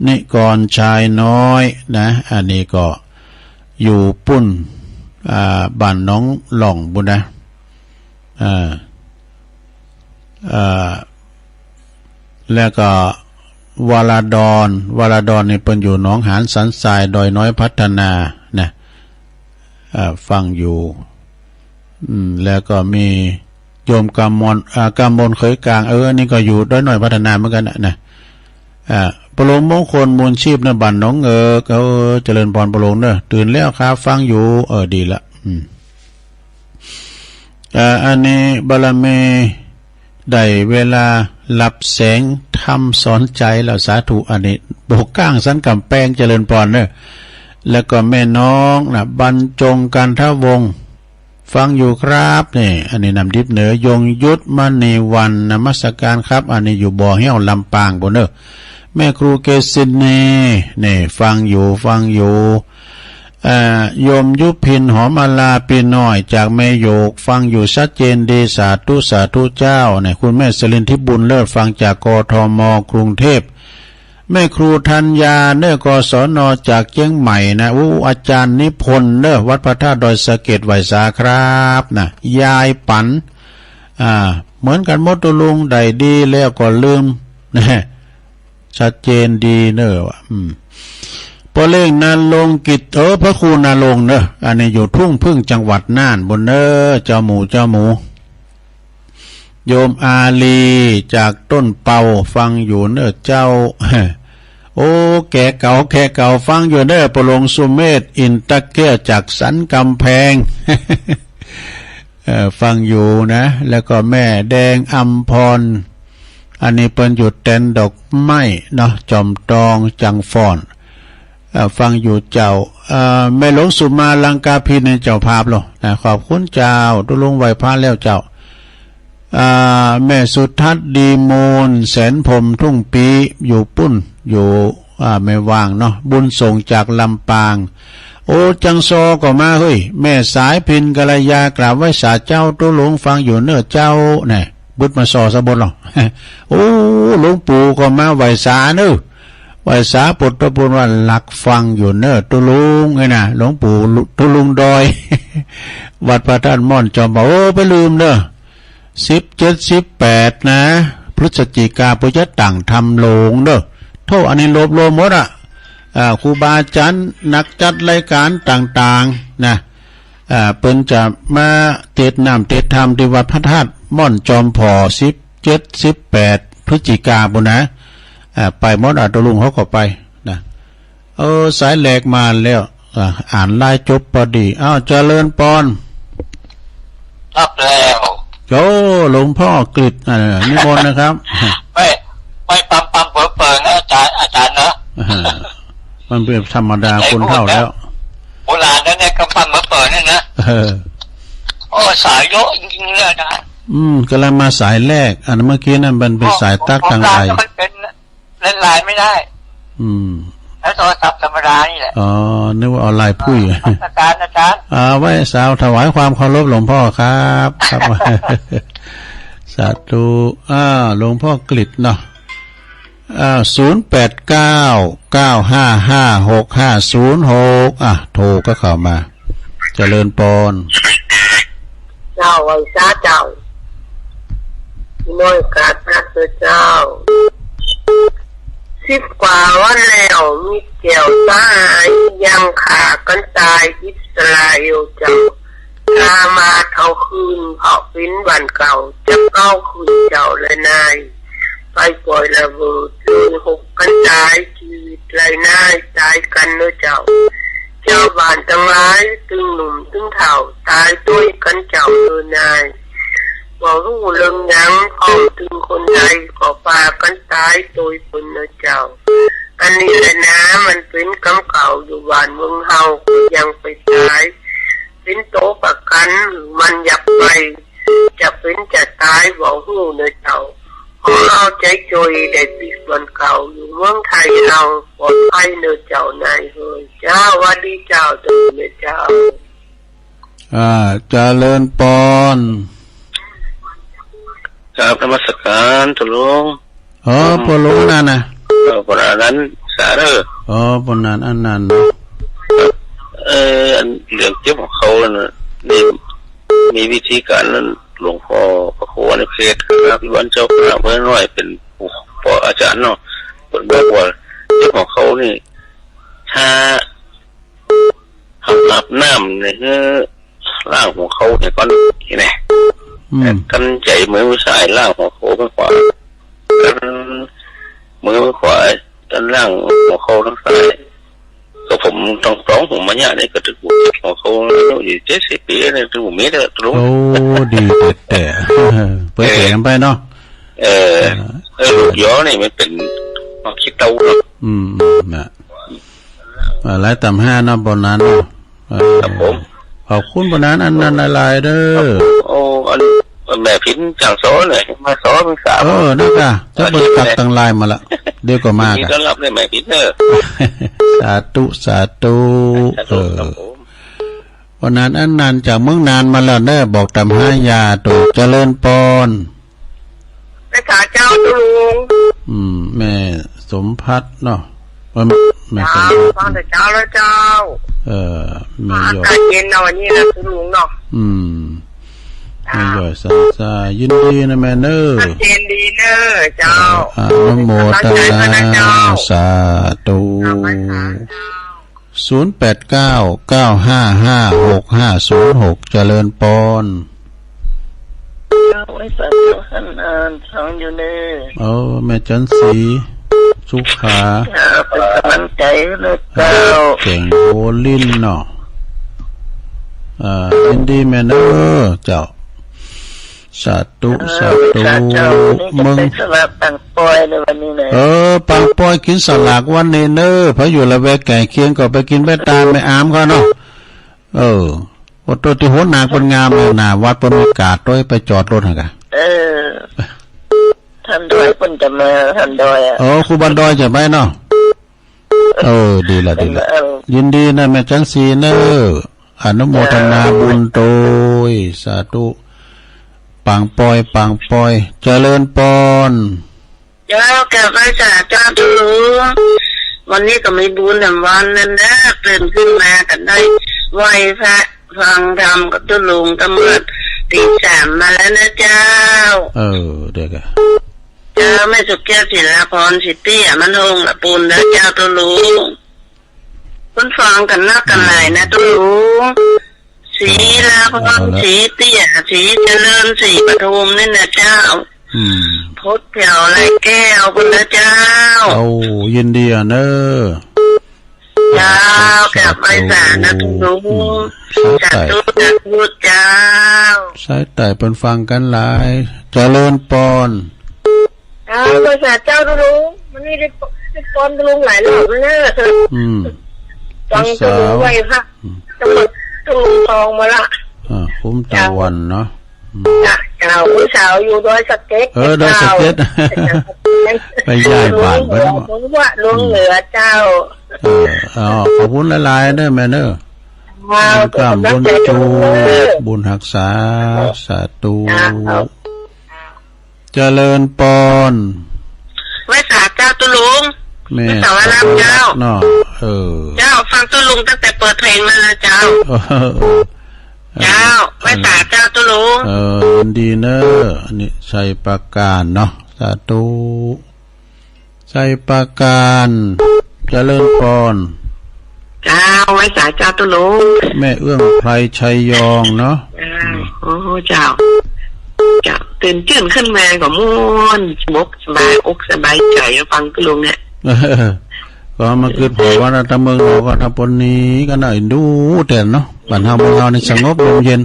นิกรชายน้อยนะ อันนี้ก็อยู่ปุ้น อ่า บ้านหนองหล่องปุ้นนะ อ่า อ่า แล้วก็วราดร วราดรนี่เปิ้นอยู่หนองหานสันทราย ดอยน้อยพัฒนานะ อ่า ฟังอยู่ อืม แล้วก็มีโยมกำมล อ่า กำมลเขยกลาง เออ นี่ก็อยู่ดอยน้อยพัฒนาเหมือนกั๋นนะ นะ อ่า ปะโลงมงคล มูลชีพ นะ บ้านหนองเอิก เออ เจริญพรปะโลงเน่อ ตื่นแล้วครับ ฟังอยู่ เออ ดีละ อืม อ่า อันนี้บารมีได้เวลารับแสงธรรมสอนใจ๋แล้ว สาธุ อันนี้ โบกก้างสันก๋ำแปง เจริญพรเน่อ แล้วก็แม่น้องนะ บรรจง กันทวงศ์ ฟังอยู่ครับ นี่ อันนี้น้ำดิบเหนือ ยงยุทธ มณีวรรณ นมัสการครับ อันนี้อยู่บ่อแห้ว ลำปางปุ้นเน่อ แม่ครูเกษินี นี่ ฟังอยู่ ฟังอยู่ เอ่อ โยมยุพิน หอมมาลา ปี้น้อยจากแม่โยก ฟังอยู่ชัดเจนดี สาธุ สาธุเจ้า นี่ คุณแม่สลินทิพย์ บุญเลิศ ฟังจาก กทม กรุงเทพ แม่ครูธัญญาเน่อ กศน จากเจียงใหม่นะ อู้ อาจารย์นิพนธ์เน่อ วัดพระธาตุดอยสะเก็ด ไหว้สาครับนะ ยายปั๋น อ่า เหมือนกั๋นหมด ตุ๊ลุง ได้ดีแล้วก็ลืม นะ ชัดเจนดีเน่อ อืม ป้อเล้ง ณรงค์กิจ เออ พระครูณรงค์เน่อ อันนี้อยู่ทุ่งผึ้ง จังหวัดน่านปู้นเน่อ เจ้าหมู่ เจ้าหมู่ โยมอาลีจากต้นเปา ฟังอยู่เน่อเจ้า โอ้ แก่เก่า แก่เก่า ฟังอยู่เน่อ ป้อหลวงสุเมธ อินตะแก้ว จากสันกำแพง เอ่อ ฟังอยู่นะ แล้วก็แม่แดงอำพร อันนี้เปิ้นอยู่แตนดอกไม้เนาะ จอมตอง จังฟ้อน เอ่อ ฟังอยู่เจ้า เอ่อ แม่หลวงสุมา ลังกาภิเณร เจ้าภาพลอนะ ขอบคุณเจ้า ตุ๊ลุง ไหว้พระแล้วเจ้า อ่า แม่สุทัศน์ ดีมูล แสนพรหม ทุ่งปี อยู่ปู้น อยู่ อ่า แม่วางเนาะ บุญส่งจากลำปาง โอ้ จังซอก็มาเฮ้ย แม่สายพิณ กัลยา กราบไหว้สาเจ้า ตุ๊ลุง ฟังอยู่เน่อเจ้า แน่ บึดมาซอสะบดลอ โอ้ หลวงปู่ก็มาไหว้สาเน่อ ไหว้สา ปุทธะปุณว่าหลักฟังอยู่เน่อ ตุ๊ลุง ไงนะ หลวงปู่ ตุ๊ลุงดอย วัดพระธาตุม่อนจอมเปา โอ้ ไปลืมเน่อ สิบเจ็ด สิบแปด นะ พฤศจิกา เปิ้นจะตั้งธรรมโลงเน่อ โธ่ อันนี้รวบรวมหมดอะ อ่า ครูบาอาจารย์ นักจัดรายการต่างๆ นะ อ่า เปิ้นจะมาเตสน์น้ำเตสน์ธรรมตี้วัดพระธาตุม่อนจอมเปา สิบเจ็ด สิบแปด พฤศจิกาปู้นนะ อ่า ไปหมดอะ ตุ๊ลุงเขาก็ไปนะ เออ สายแรกมาแล้ว อ่า อ่านไลน์จบปอดี อ้าว เจริญปอน รับแล้ว โอ้ หลวงพ่อกฤษ อ่า นิมนต์นะครับ ไม่ ไม่ปั๊มๆเป๋อๆนะอาจารย์ อาจารย์เนาะ อ่า มันเป๋นธรรมดาคนเฒ่าแล้ว โบราณแล้วเนี่ย ปั๊มๆเป๋อๆเนี่ยนะ เออ โอ้ สายเยอะจริงๆเลยอาจารย์ อืม กำลังมาสายแรก อันเมื่อกี้นั่นมันเป๋นสายตั๊กตังไลน์ มันเป๋น เล่นไลน์ไม่ได้ อืม แล้วโทรศัพท์ธรรมดานี่แหละ อ๋อ นึกว่าเอาไลน์พุ้ย อาจารย์ อาจารย์ อ่า ไหว้สา ถวายความเคารพหลวงพ่อครับ ครับ สาธุ อ่า หลวงพ่อกฤษเนาะ อ่า ศูนย์แปดเก้า เก้าห้าห้า หกห้าศูนย์หก อ่ะ โทรก็เข้ามา เจริญปอน เจ้า ไหว้สาเจ้า น้อยกาดนักเจ้า สิบกว่าวันแล้ว มิตรแก้วสหาย ยังฆ่ากั๋นตาย อิสราเอลเจ้า ถ้ามาเท่าคืน เพราะเป๋นบ้านเก่า จะเก่าคืนเจ้าและนาย ไปปล่อยระเบิด เลยหกกั๋นตาย ชีวิตไร้นาย ตายกั๋นเน่อเจ้า เจ้าบ้านตังหลาย ตึงหนุ่มตึงเฒ่า ตายตวยกั๋นเจ้าเน่อนาย บ่ฮู้เรื่องหยัง พ้องตึงคนไทย ก็ปากั๋นตายตวยเปิ้นเน่อเจ้า อันนี้แหละนา มันเป๋นกรรมเก่า อยู่บ้านเมืองเฮา ก็ยังไปตาย เป๋นโตประกั๋น มันอยากไป จะเป๋นจะต๋ายบ่ฮู้เน่อเจ้า ขอเอาใจ๋จ้วยได้ปิ๊กบ้านเก่า อยู่เมืองไทยเฮา ปลอดภัยเน่อเจ้านายเฮย เจ้า หวัดดีเจ้า เจ้าเน่อเจ้า อ่า เจริญปอน ครับ นมัสการ ตุ๊ลุง อ๋อ อืม ป้อหลวงอันนั้นนะ เออ ป้อหลวงอันนั้น สาเด้อ อ๋อ ป้อหลวงอันนั้นนะ เออ อันเรื่องเจ็บหัวเข่าน่ะ นี่ มีวิธีก๋านนั้น หลวงพ่อพระครูอนิเขต คณะภิวัลย์เจ้าคณะอำเภอน้อย เป๋นผู้ ป้ออาจ๋ารย์เนาะ เปิ้นบอกว่า เจ็บหัวเข่านี่ ถ้า อาบน้ำนี่ คือล้างหัวเข่านี่ก่อนนี่นะ อืม กั๋นใจ๋มือซ้าย ล้างหัวเข่าข้างขวา กั๋นมือข้างขวา กั๋นล้างหัวเข่าข้างซ้าย ก็ผมต้อง ต้องผมมาเนี่ย นี่ก็ตึงหัวเข่าอยู่เจ็ดสิบปี๋นี่ ตึงบ่มีแล้ว ตุ๊ลุง โอ้ ดีแต๊ๆ เปิดเผยกั๋นไปเนาะ เออ เออ เออ ลูกยอนี่มันเป๋นความคิดเต้าเนาะ อืม อืม น่ะ อ่า หลายต๋ำห้าเนาะ ป้อหลวงอันนั้นเนาะ เออ ครับผม ขอบคุณป้อหลวงอันนั้นหลายๆ เด้อ โอ้ อัน แม่พิณ จ้างสอนเลย มาสอนปรึกษา เออ นั่นกะ จะเปิดตักตังไลน์มาละ เดี๋ยวก็มา ยินดี กะ ต้อนรับเลยแม่พิณเด้อ สาธุ สาธุ สาธุ เออ ครับผม ป้อหลวงอันนั้นจากเมืองน่านมาแล้วเน่อ บอกต๋ำห้ายา ตุ๊ลุง เจริญปอน ไปสาเจ้าตุ๊ลุง อืม แม่ สมภัทรเนาะ เออ แม่สมภัทร เจ้า ฟังแต่เจ๊าแล้วเจ้า เออ แม่ อายอด อากาศเย็นเนาะวันนี้นะคุณลุงเนาะ อืม เจ้า แม่ยอดสาสา ยินดีนะแม่เนอะ อากาศเย็นดีเนอะเจ้า เออ อนุโมทนา เป็นกำลังใจให้นะเจ้า สาธุ เจ้า ไหว้สาเจ้า ศูนย์แปดเก้า เก้าห้าห้า หกห้าศูนย์หก เจริญปอน เจ้า ไหว้สาเจ้า หันอ่านฟังอยู่เน่อ เออ แม่จันทร์ศรี สุขา เจ้า เป็นกำลังใจให้เน่อเจ้า เก่งโอลินเนาะ อ่า ยินดีแม่เนอะเจ้า สาธุ เออ สาธุ สาธุ เมือง นี่ก็ไปสลากปางปอยในวันนี้นะ เออ ปางปอยกิ๋นสลากวันนี้เนอะ ใผอยู่ละแวกใก้เคียงก็ไปกิ๋นไปต๋ามแม่อามเขาเนาะ เออ โอ้ โตตี้โหนหนากเปิ้นงามเลยนะ วัดเปิ้นมีก๋าดตวย ไปจอดรถหั่นก่ะ เออ ท่านดอยเปิ้นจะมา ท่านดอยอะ เออ ครูบาดอยจะไปเนาะ เออ ดีละ ดีละ เออ ยินดีนะแม่จันทร์ศรีเนอะ อนุโมทนาบุญตวย สาธุ ปางปอย ปางปอย เจริญปอน เจ้า กราบไหว้สาเจ้าตุ๊ลุง วันนี้ก็มีบุญแหมวันนั้นนะ ตื่นขึ้นมาก็ได้ไหว้พระฟังธรรมกับตุ๊ลุง ก็เมื่อตีสามมาแล้วนะเจ้า เออ เดี๋ยวก่ะ เจ้า แม่สุขแก้ว ศิลาพร ศรีเตี้ย มันโฮงละปูนนะเจ้าตุ๊ลุง เปิ้นฟังกั๋นนักกั๋นหลายนะตุ๊ลุง ศิลาพร เอาละ ศรีเตี้ย ศรีเจริญ ศรีปทุมนี่นะเจ้า อืม พุทธแถวไร่แก้วพุ้นนะเจ้า เอา ยินดีอะเนอะ เจ้า สาธุ กราบไหว้สานะตุ๊ลุง อืม สาธุ สาธุ สาธุเจ้า สายใต้เปิ้นฟังกั๋นหลาย เจริญปอน เจ้า ไหว้สาเจ้าตุ๊ลุง วันนี้ได้ป- ได้ปอนตุ๊ลุงหลายรอบแล้วเนอะ อืม ฟังตุ๊ลุงไหว้พระ อืม ตุ๊ลุง ตุ๊ลุงทองมาละ อ่า คุ้มตะวันเนาะ อืม จ้ะ เจ้า ผู้สาวอยู่ดอยสะเก็ด เออ ดอยสะเก็ด เจ้า ไปย้ายบ้านไปแล้ว หลวงเหนือ หลวงเหนือเจ้า เออ เอา ขอบคุณหลายๆ เด้อแม่เนอะ เจ้า บุญกล้ามบุญจู บุญฮักษา สาธุ เจ้า เจริญปอน ไหว้สาเจ้าตุ๊ลุง แม่ ไหว้สาเจ้าเนาะ เออ เจ้า ฟังตุ๊ลุงตั้งแต่เปิดเพลงมาแล้วเจ้า เออ เจ้า ไหว้สาเจ้าตุ๊ลุง เออ ยินดีเนอะ อันนี้ชัยปราการเนาะ สาธุ ชัยปราการ เจริญปอน เจ้า ไหว้สาเจ้าตุ๊ลุง แม่เอื้องไพร ชัยยองเนาะ เจ้า โอ้ เจ้า เจ้า ตื่นจื้นขึ้นมาก็ม่วน สงบสบายอกสบายใจ๋ ฟังตุ๊ลุงเนี่ย ก็มาคิดผ่อว่าตางเมืองนอกก็ตางปนนี้ก็น่าเอ็นดูแต๊เนาะ บ้านเฮาเมืองเฮานี่สงบลมเย็น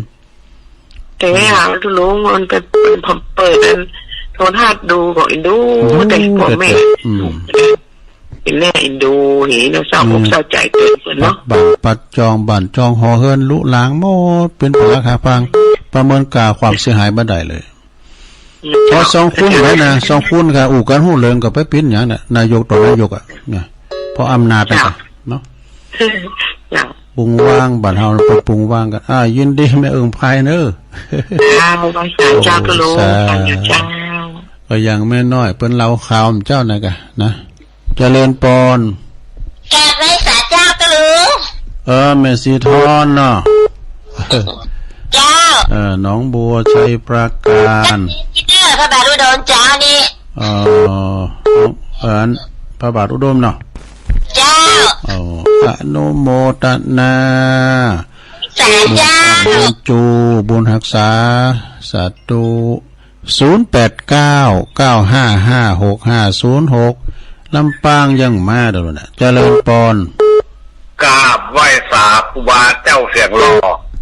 แต่หาตุ๊ลุงมันไปเปิดอันโทรทัศน์ดูก็เอ็นดู ดู แต่พ่อแม่ อืม เอ็นแน่เอ็นดู เห็นแล้วเศร้าอกเศร้าใจ๋เกินไปเนาะ ปัดบ้านปัดจอง บ้านจองหอเฮือนลุล้างหมด เป๋นปรักหักพัง ประเมินค่าความเสียหายบ่ได้เลย อืม เพราะสองคนไว้นะ สองคนก็อู้กั๋นฮู้เรื่องก็ไปเป๋นหยังน่ะ นายกต่อนายกอะ เนี่ย เพราะอำนาจนะ เจ้า เนาะ เจ้า ปรุงว่าง บ้านเฮาไปปรุงว่างกั๋น อ่า ยินดีแม่เอื้องไพรเนอะ เจ้า ไหว้สาเจ้าตุ๊ลุง โอ้ สา เจ้า ก็อย่างแม่น้อยเปิ้นเล่าข่าวเจ้านะกะนะ เจริญปอน กราบไหว้สาเจ้าตุ๊ลุง เออ แม่ศรีทอนเนาะ เจ้า เออ หนองบัว ชัยปราการ เจ้า พระบาทอุดมเจ้านี่ เออ เออ พระบาทอุดมเนาะ เจ้า เออ อนุโมทนา สาเจ้า บุญจู บุญฮักษา สาธุ ศูนย์แปดเก้า เก้าห้าห้า หกห้าศูนย์หก ลำปางยังมาเดี๋ยวนะ เจริญปอน กราบไหว้สาครูบาเจ้าเสียงหล่อ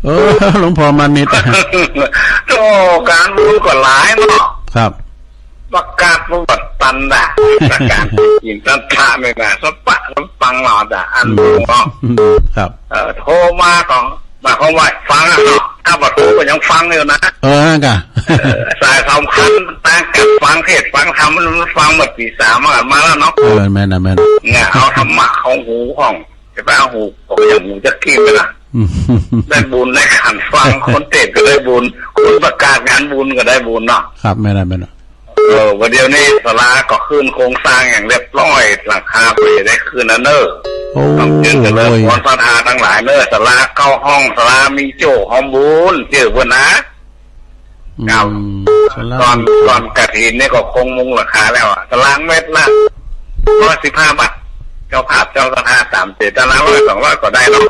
เออ หลวงพ่อมานิต โอ้ ก๋านบุญก็หลายเนาะ ครับ ประกาศประวัติตันดะ ประกาศกินตันทะเนี่ยนะ สะปะสะปังหลอดอ่ะ อัน อืม เนาะ อืม ครับ เออ โทรมาก็ หมายความว่าฟังอะเนาะ ถ้าบ่โทรก็ยังฟังอยู่นะ เออ นั่นกะ เออ สายสำคัญ ตางกัดฟังเทศน์ฟังธรรม มันฟังหมดปีสามมา มาแล้วเนาะ เออ แม่นน่ะ แม่น เนี่ย เอาธรรมะเข้าหูของ จะไปเอาหูของอย่างหูจะกินไปล่ะ อืม ได้บุญได้ขันฟัง คนเทศน์ก็ได้บุญ คนประกาศงานบุญก็ได้บุญเนาะ ครับ แม่นน่ะ แม่นน่ะ เออ บ่าเดี่ยวนี้ศาลาก็ขึ้นโครงสร้างอย่างเรียบร้อย หลังคาก็จะได้ขึ้นแล้วเน่อ โอ้ ต้องเจิญเจริญ โอ้ย พรศรัทธาตังหลายเน่อ ศาลาเก้าห้อง ศาลามีโจ้หอมบุญ จื้อเปิ้นนะ อืม ครับ ศาลา ก่อน มีโจ้ ก่อนกฐินนี่ก็คงมุงหลังคาแล้วอะ ตารางเมตรละร้อยสิบห้าบาท เจ้าภาพเจ้าศรัทธาต๋ามเจตนา ร้อยสองร้อยก็ได้เนาะ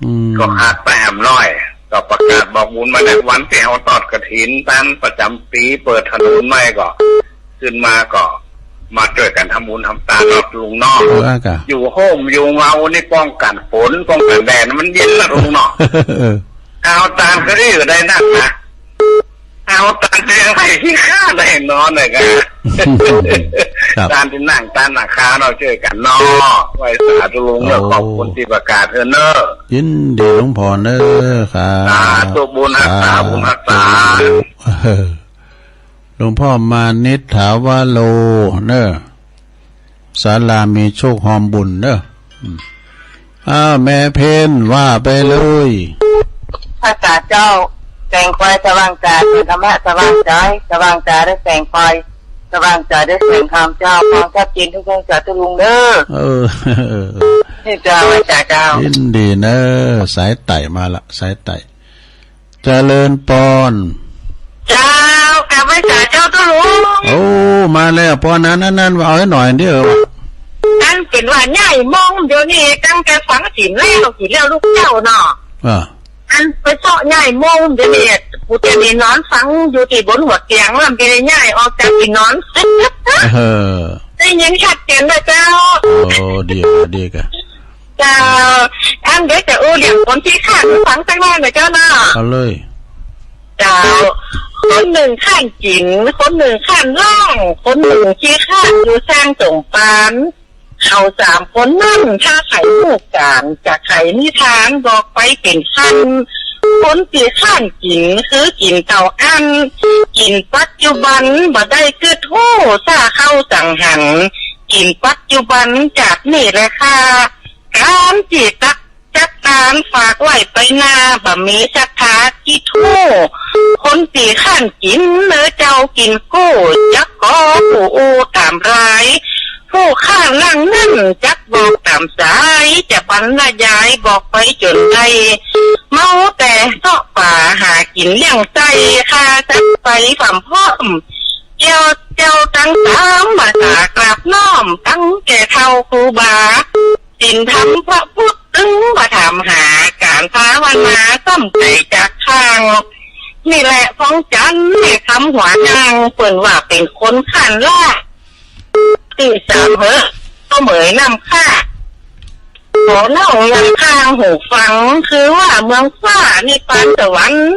อืม ก็ขาดไปแหมน้อย ก็ประกาศบอกบุญมาในวันตี้เฮาตอดกฐิน ตานประจ๋ำปี๋ เปิดถนนใหม่ก็ ขึ้นมาก็มาจ้วยกั๋นทำบุญทำตานเนาะลุงเนาะ เออ อ่ะกะ อยู่ฮ่มอยู่เงานี่ป้องกั๋นฝน ป้องกั๋นแดด มันเย็นนะลุงเนาะ เออ เอาตานก็ได้อยู่ได้นั่งนะ เอาตานเตียงไผขี้ข้านได้นอนเลยกะ ครับ ตานตี้นั่ง ตานหลังคาเนาะ จ้วยกั๋นเนาะ ไหว้สาธุลุงเน่อ โอ้ ขอบคุณตี้ประกาศเน่อ ยินดีหลวงพ่อเน่อครับ สาธุบุญฮักษา สาธุ บุญฮักษา เออ หลวงพ่อมานิช ถาวโร เน่อ ศาลามีโจ้หอมบุญเน่อ อืม อ้าว แม่เพ็ญ ว่าไปเลย พระสาเจ้า แสงไฟสว่างจ๋า แสงธรรมะสว่างใจ๋ สว่างจ๋าด้วยแสงไฟ สว่างจ๋าด้วยแสงธรรมเจ้า ฟังชัดเจนทุกเรื่อง สาธุลุงเน่อ เออ นี่เจ้า ไหว้สาเจ้า ยินดีเน่อ สายไต่มาละ สายไต่ เจริญปอน เจ้า กราบไหว้สาเจ้าตุ๊ลุง โอ้ มาแล้ว ปอนนั้น อันนั้น ว่าเอาหื้อหน่อยเดียว อันเป๋นว่าย้ายมง เดี๋ยวนี้ตั้งแต่ฟังศีลแล้ว ศีลแล้วลูกเจ้าเนาะ อ่า อันไปเซาะย้ายมง เดี๋ยวนี้ กูจะได้นอนฟังอยู่ตี้บนหัวเตียง มันไปได้ย้ายออกจากตี้นอน เออ ได้ยินชัดเจนเลยเจ้า โอ้ ดีกะ ดีกะ เจ้า อันเดี๋ยวจะอู้เรื่องคนขี้คร้านฟังสักหน่อยนะเจ้าเนาะ เอาเลย เจ้า คนนึ่งคร้านกิ๋น คนนึ่งคร้านล่าง คนนึ่งขี้คร้านอยู่สร้างสมปาน เขาสามคนนั้น ถ้าใผฮู้ก๋าน จะไขนิทานบอกไปเป๋นขั้น คนตี้คร้านกิ๋น คือกิ๋นเต้าอั้น กิ๋นปัจจุบัน บ่ได้กึ๊ดฮู้ ถ้าเข้าสังหรรค์ กิ๋นปัจจุบันจากนี้แลค่ะ ก๋านตี้ตัก จัดก๋านฝากไว้ไปหน้า บ่มีศรัทธาจิตฮู้ คนตี้คร้านกิ๋นเน่อเจ้ากิ๋นกู้ จักก่อผู้อู้ต๋ามราย ผู้คร้านหลังนั้นจักบอกต๋ามสาย จะบรรยายบอกไปจ๋นใด เมาแต่เซาะป๋าหากิ๋นเลี้ยงไส้ ข้าจักไปพร่ำพร้อม เจ้า เจ้าตังสาม มาสากราบน้อม ตังแก่เฒ่าครูบา ศีลธรรมพระพุทธ ตึงมาถามหา ก๋านภาวนาซ่อมใจ๋จากข้าง นี่แหละพองจันทร์แม่คำหัวนาง เปิ้นว่าเป๋นคนคร้านล่า ตี้สามเหอะ ก็เหมยน้ำข้า ขอเล่ายังข้างหูฟัง คือว่าเมืองฟ้านิพพานสวรรค์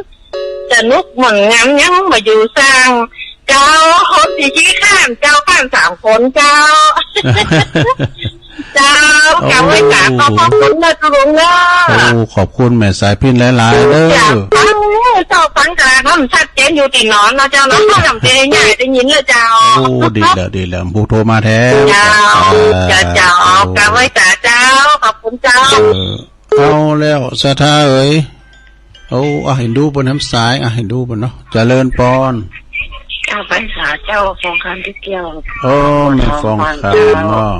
สนุกม่วนงามยังบ่อยู่สร้าง เจ้า คนตี้ขี้คร้าน เจ้าคร้านสามคนเจ้า เจ้า โอ้ กราบไหว้สา ขอบพระคุณเน่อตุ๊ลุงเน่อ โอ้ ขอบคุณแม่สายพิณหลายๆ เด้อ เจ้า ฟัง เจ้าฟังกะทำชัดเจนอยู่ตี้นอนเนาะเจ้าเนาะ ก็ทำเจนใหญ่ได้ยินเลยเจ้า โอ้ ดีแล้ว ดีแล้ว ผู้โทรมาแท้ เจ้า เจ้า เจ้า โอ้ กราบไหว้สาเจ้า ขอบคุณเจ้า เออ เอาแล้วศรัทธาเอ๋ย โอ้ อ่ะ เห็นดูเปิ้นน้ำสาย อ่ะ เห็นดูเปิ้นเนาะ เจริญปอน กราบไหว้สาเจ้า ฟองคำติดแก้ว โอ้ แม่ฟองคำเนาะ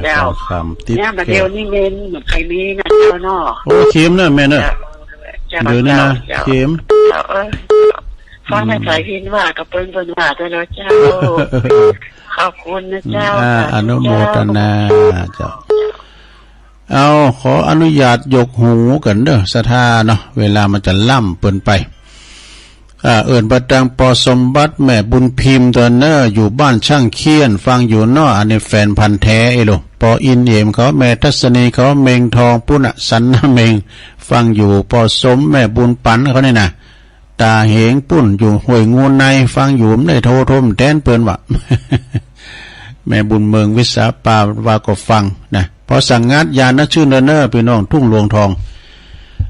แม่ฟองคำติดแก้ว เนี่ย บ่าเดี่ยวนี้เมนเหมือนใผมีนะเจ้าเนาะ โอ้ เข็มเน่อแม่เน่อ เจ้า เดี๋ยวนี้นะ เจ้า เข็ม เจ้า เออ ฟังแม่สายพิณว่ากับเปิ้น เปิ้นว่าแต่ละเจ้า ขอบคุณนะเจ้า อ่า สาธุ อนุโมทนา เจ้า เจ้า เอา ขออนุญาตยกหูกั๋นเน่อ ศรัทธาเนาะ เวลามันจะล้ำเปิ้นไป อ่า เอิ้นไปตังปอสมบัติ แม่บุญพิมพ์ ตอนเน่อ อยู่บ้านช่างเขี้ยน ฟังอยู่เนาะ อันนี้แฟนพันธุ์แท้เอ้ยลูก ปออินเอมเขา แม่ทัศนีเขา เม็งทองปุ้นน่ะ สันนาเม็ง ฟังอยู่ ปอสม แม่บุญปั๋นเขานี่นะ ต๋าเหงปุ้นอยู่ห้วยงูใน ฟังอยู่ บ่ได้โทร โทรแตนเปิ้นว่า แม่บุญเมืองวิสาปาว่าก็ฟังนะ ปอสังงัด ญาณชื่นเน่อ ปี้น้องทุ่งหลวงทอง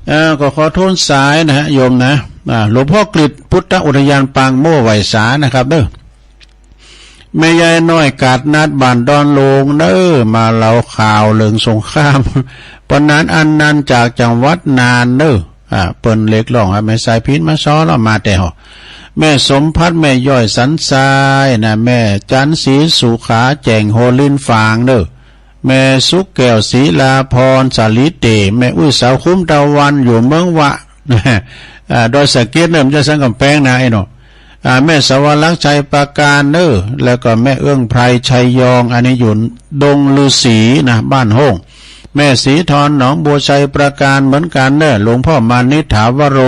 เอ่อ ก็ขอโทนสายนะฮะ โยมนะ อ่า หลวงพ่อกฤษ พุทธอุทยานปางโม่ ไหว้สานะครับเด้อ แม่ยายน้อยกาดนัดบ้านดอนโลงเน่อ มาเล่าข่าวเรื่องสงคราม ปอนันต์ อันนันต์ จากจังหวัดน่านเน่อ อ่า เปิ้นเรียกร้องว่าแม่สายพิณมาซ้อแล้วมาแต่หอ แม่สมภัทร แม่ย้อยสันทรายนะ แม่จันทร์ศรีสุขา แจ่งโฮลินฝางเน่อ แม่สุขแก้ว ศรีลาภรณ์ สาลีเต แม่อุ้ยสาวคุ้มตะวัน อยู่เมืองวะ อ่า ดอยสะเก็ดเน่อ บ่ใจ้สันก๋ำแปงนะไอ้เนาะ อ่า แม่สวรรค ชัยประการเน่อ แล้วก็แม่เอื้องไพร ชัยยอง อันนี้อยู่ดงฤๅษีนะ บ้านโฮ่ง แม่ศรีทร หนองบัว ชัยประการเหมือนกั๋นเน่อ หลวงพ่อมานิษฐาวโร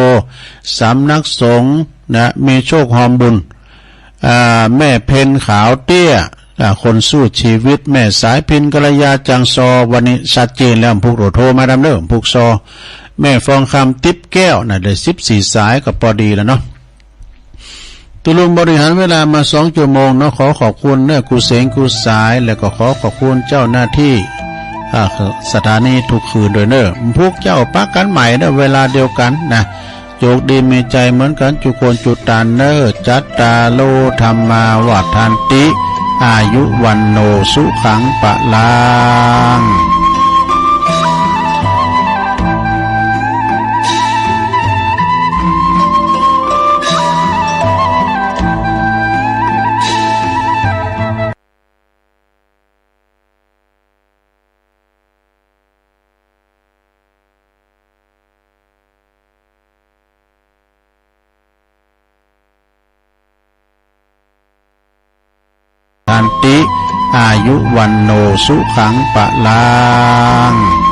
สำนักสงฆ์นะ มีโชคฮอมบุญ อ่า แม่เพ็ญขาวเตี้ย อ่า คนสู้ชีวิต แม่สายพิณ กัลยา จังซอ วันนี้ชัดเจนแล้ว ผูกโทรมาดำเน่อ ผูกซอ แม่ฟองคำ ติ๊บแก้วนะ ได้สิบสี่สายก็ปอดีแล้วเนาะ ตุ๊ลุงบริหารเวลามาสองชั่วโมงเนาะ ขอขอบคุณเน่อ กู้เสงกู้สาย แล้วก็ขอขอบคุณเจ้าหน้าตี้ อ่า สถานีทุกคืนด้วยเน่อ พวกเจ้าปะกั๋นใหม่เน่อ เวลาเดียวกั๋นนะ โจคดีมีชัยเหมือนกั๋น จุคนจุตานเน่อ จัตตาโร ธัมมา วัฑฒันติ อายุ วัณโณ สุขัง พลัง ทันติ อายุ วัณโณ สุขัง พลัง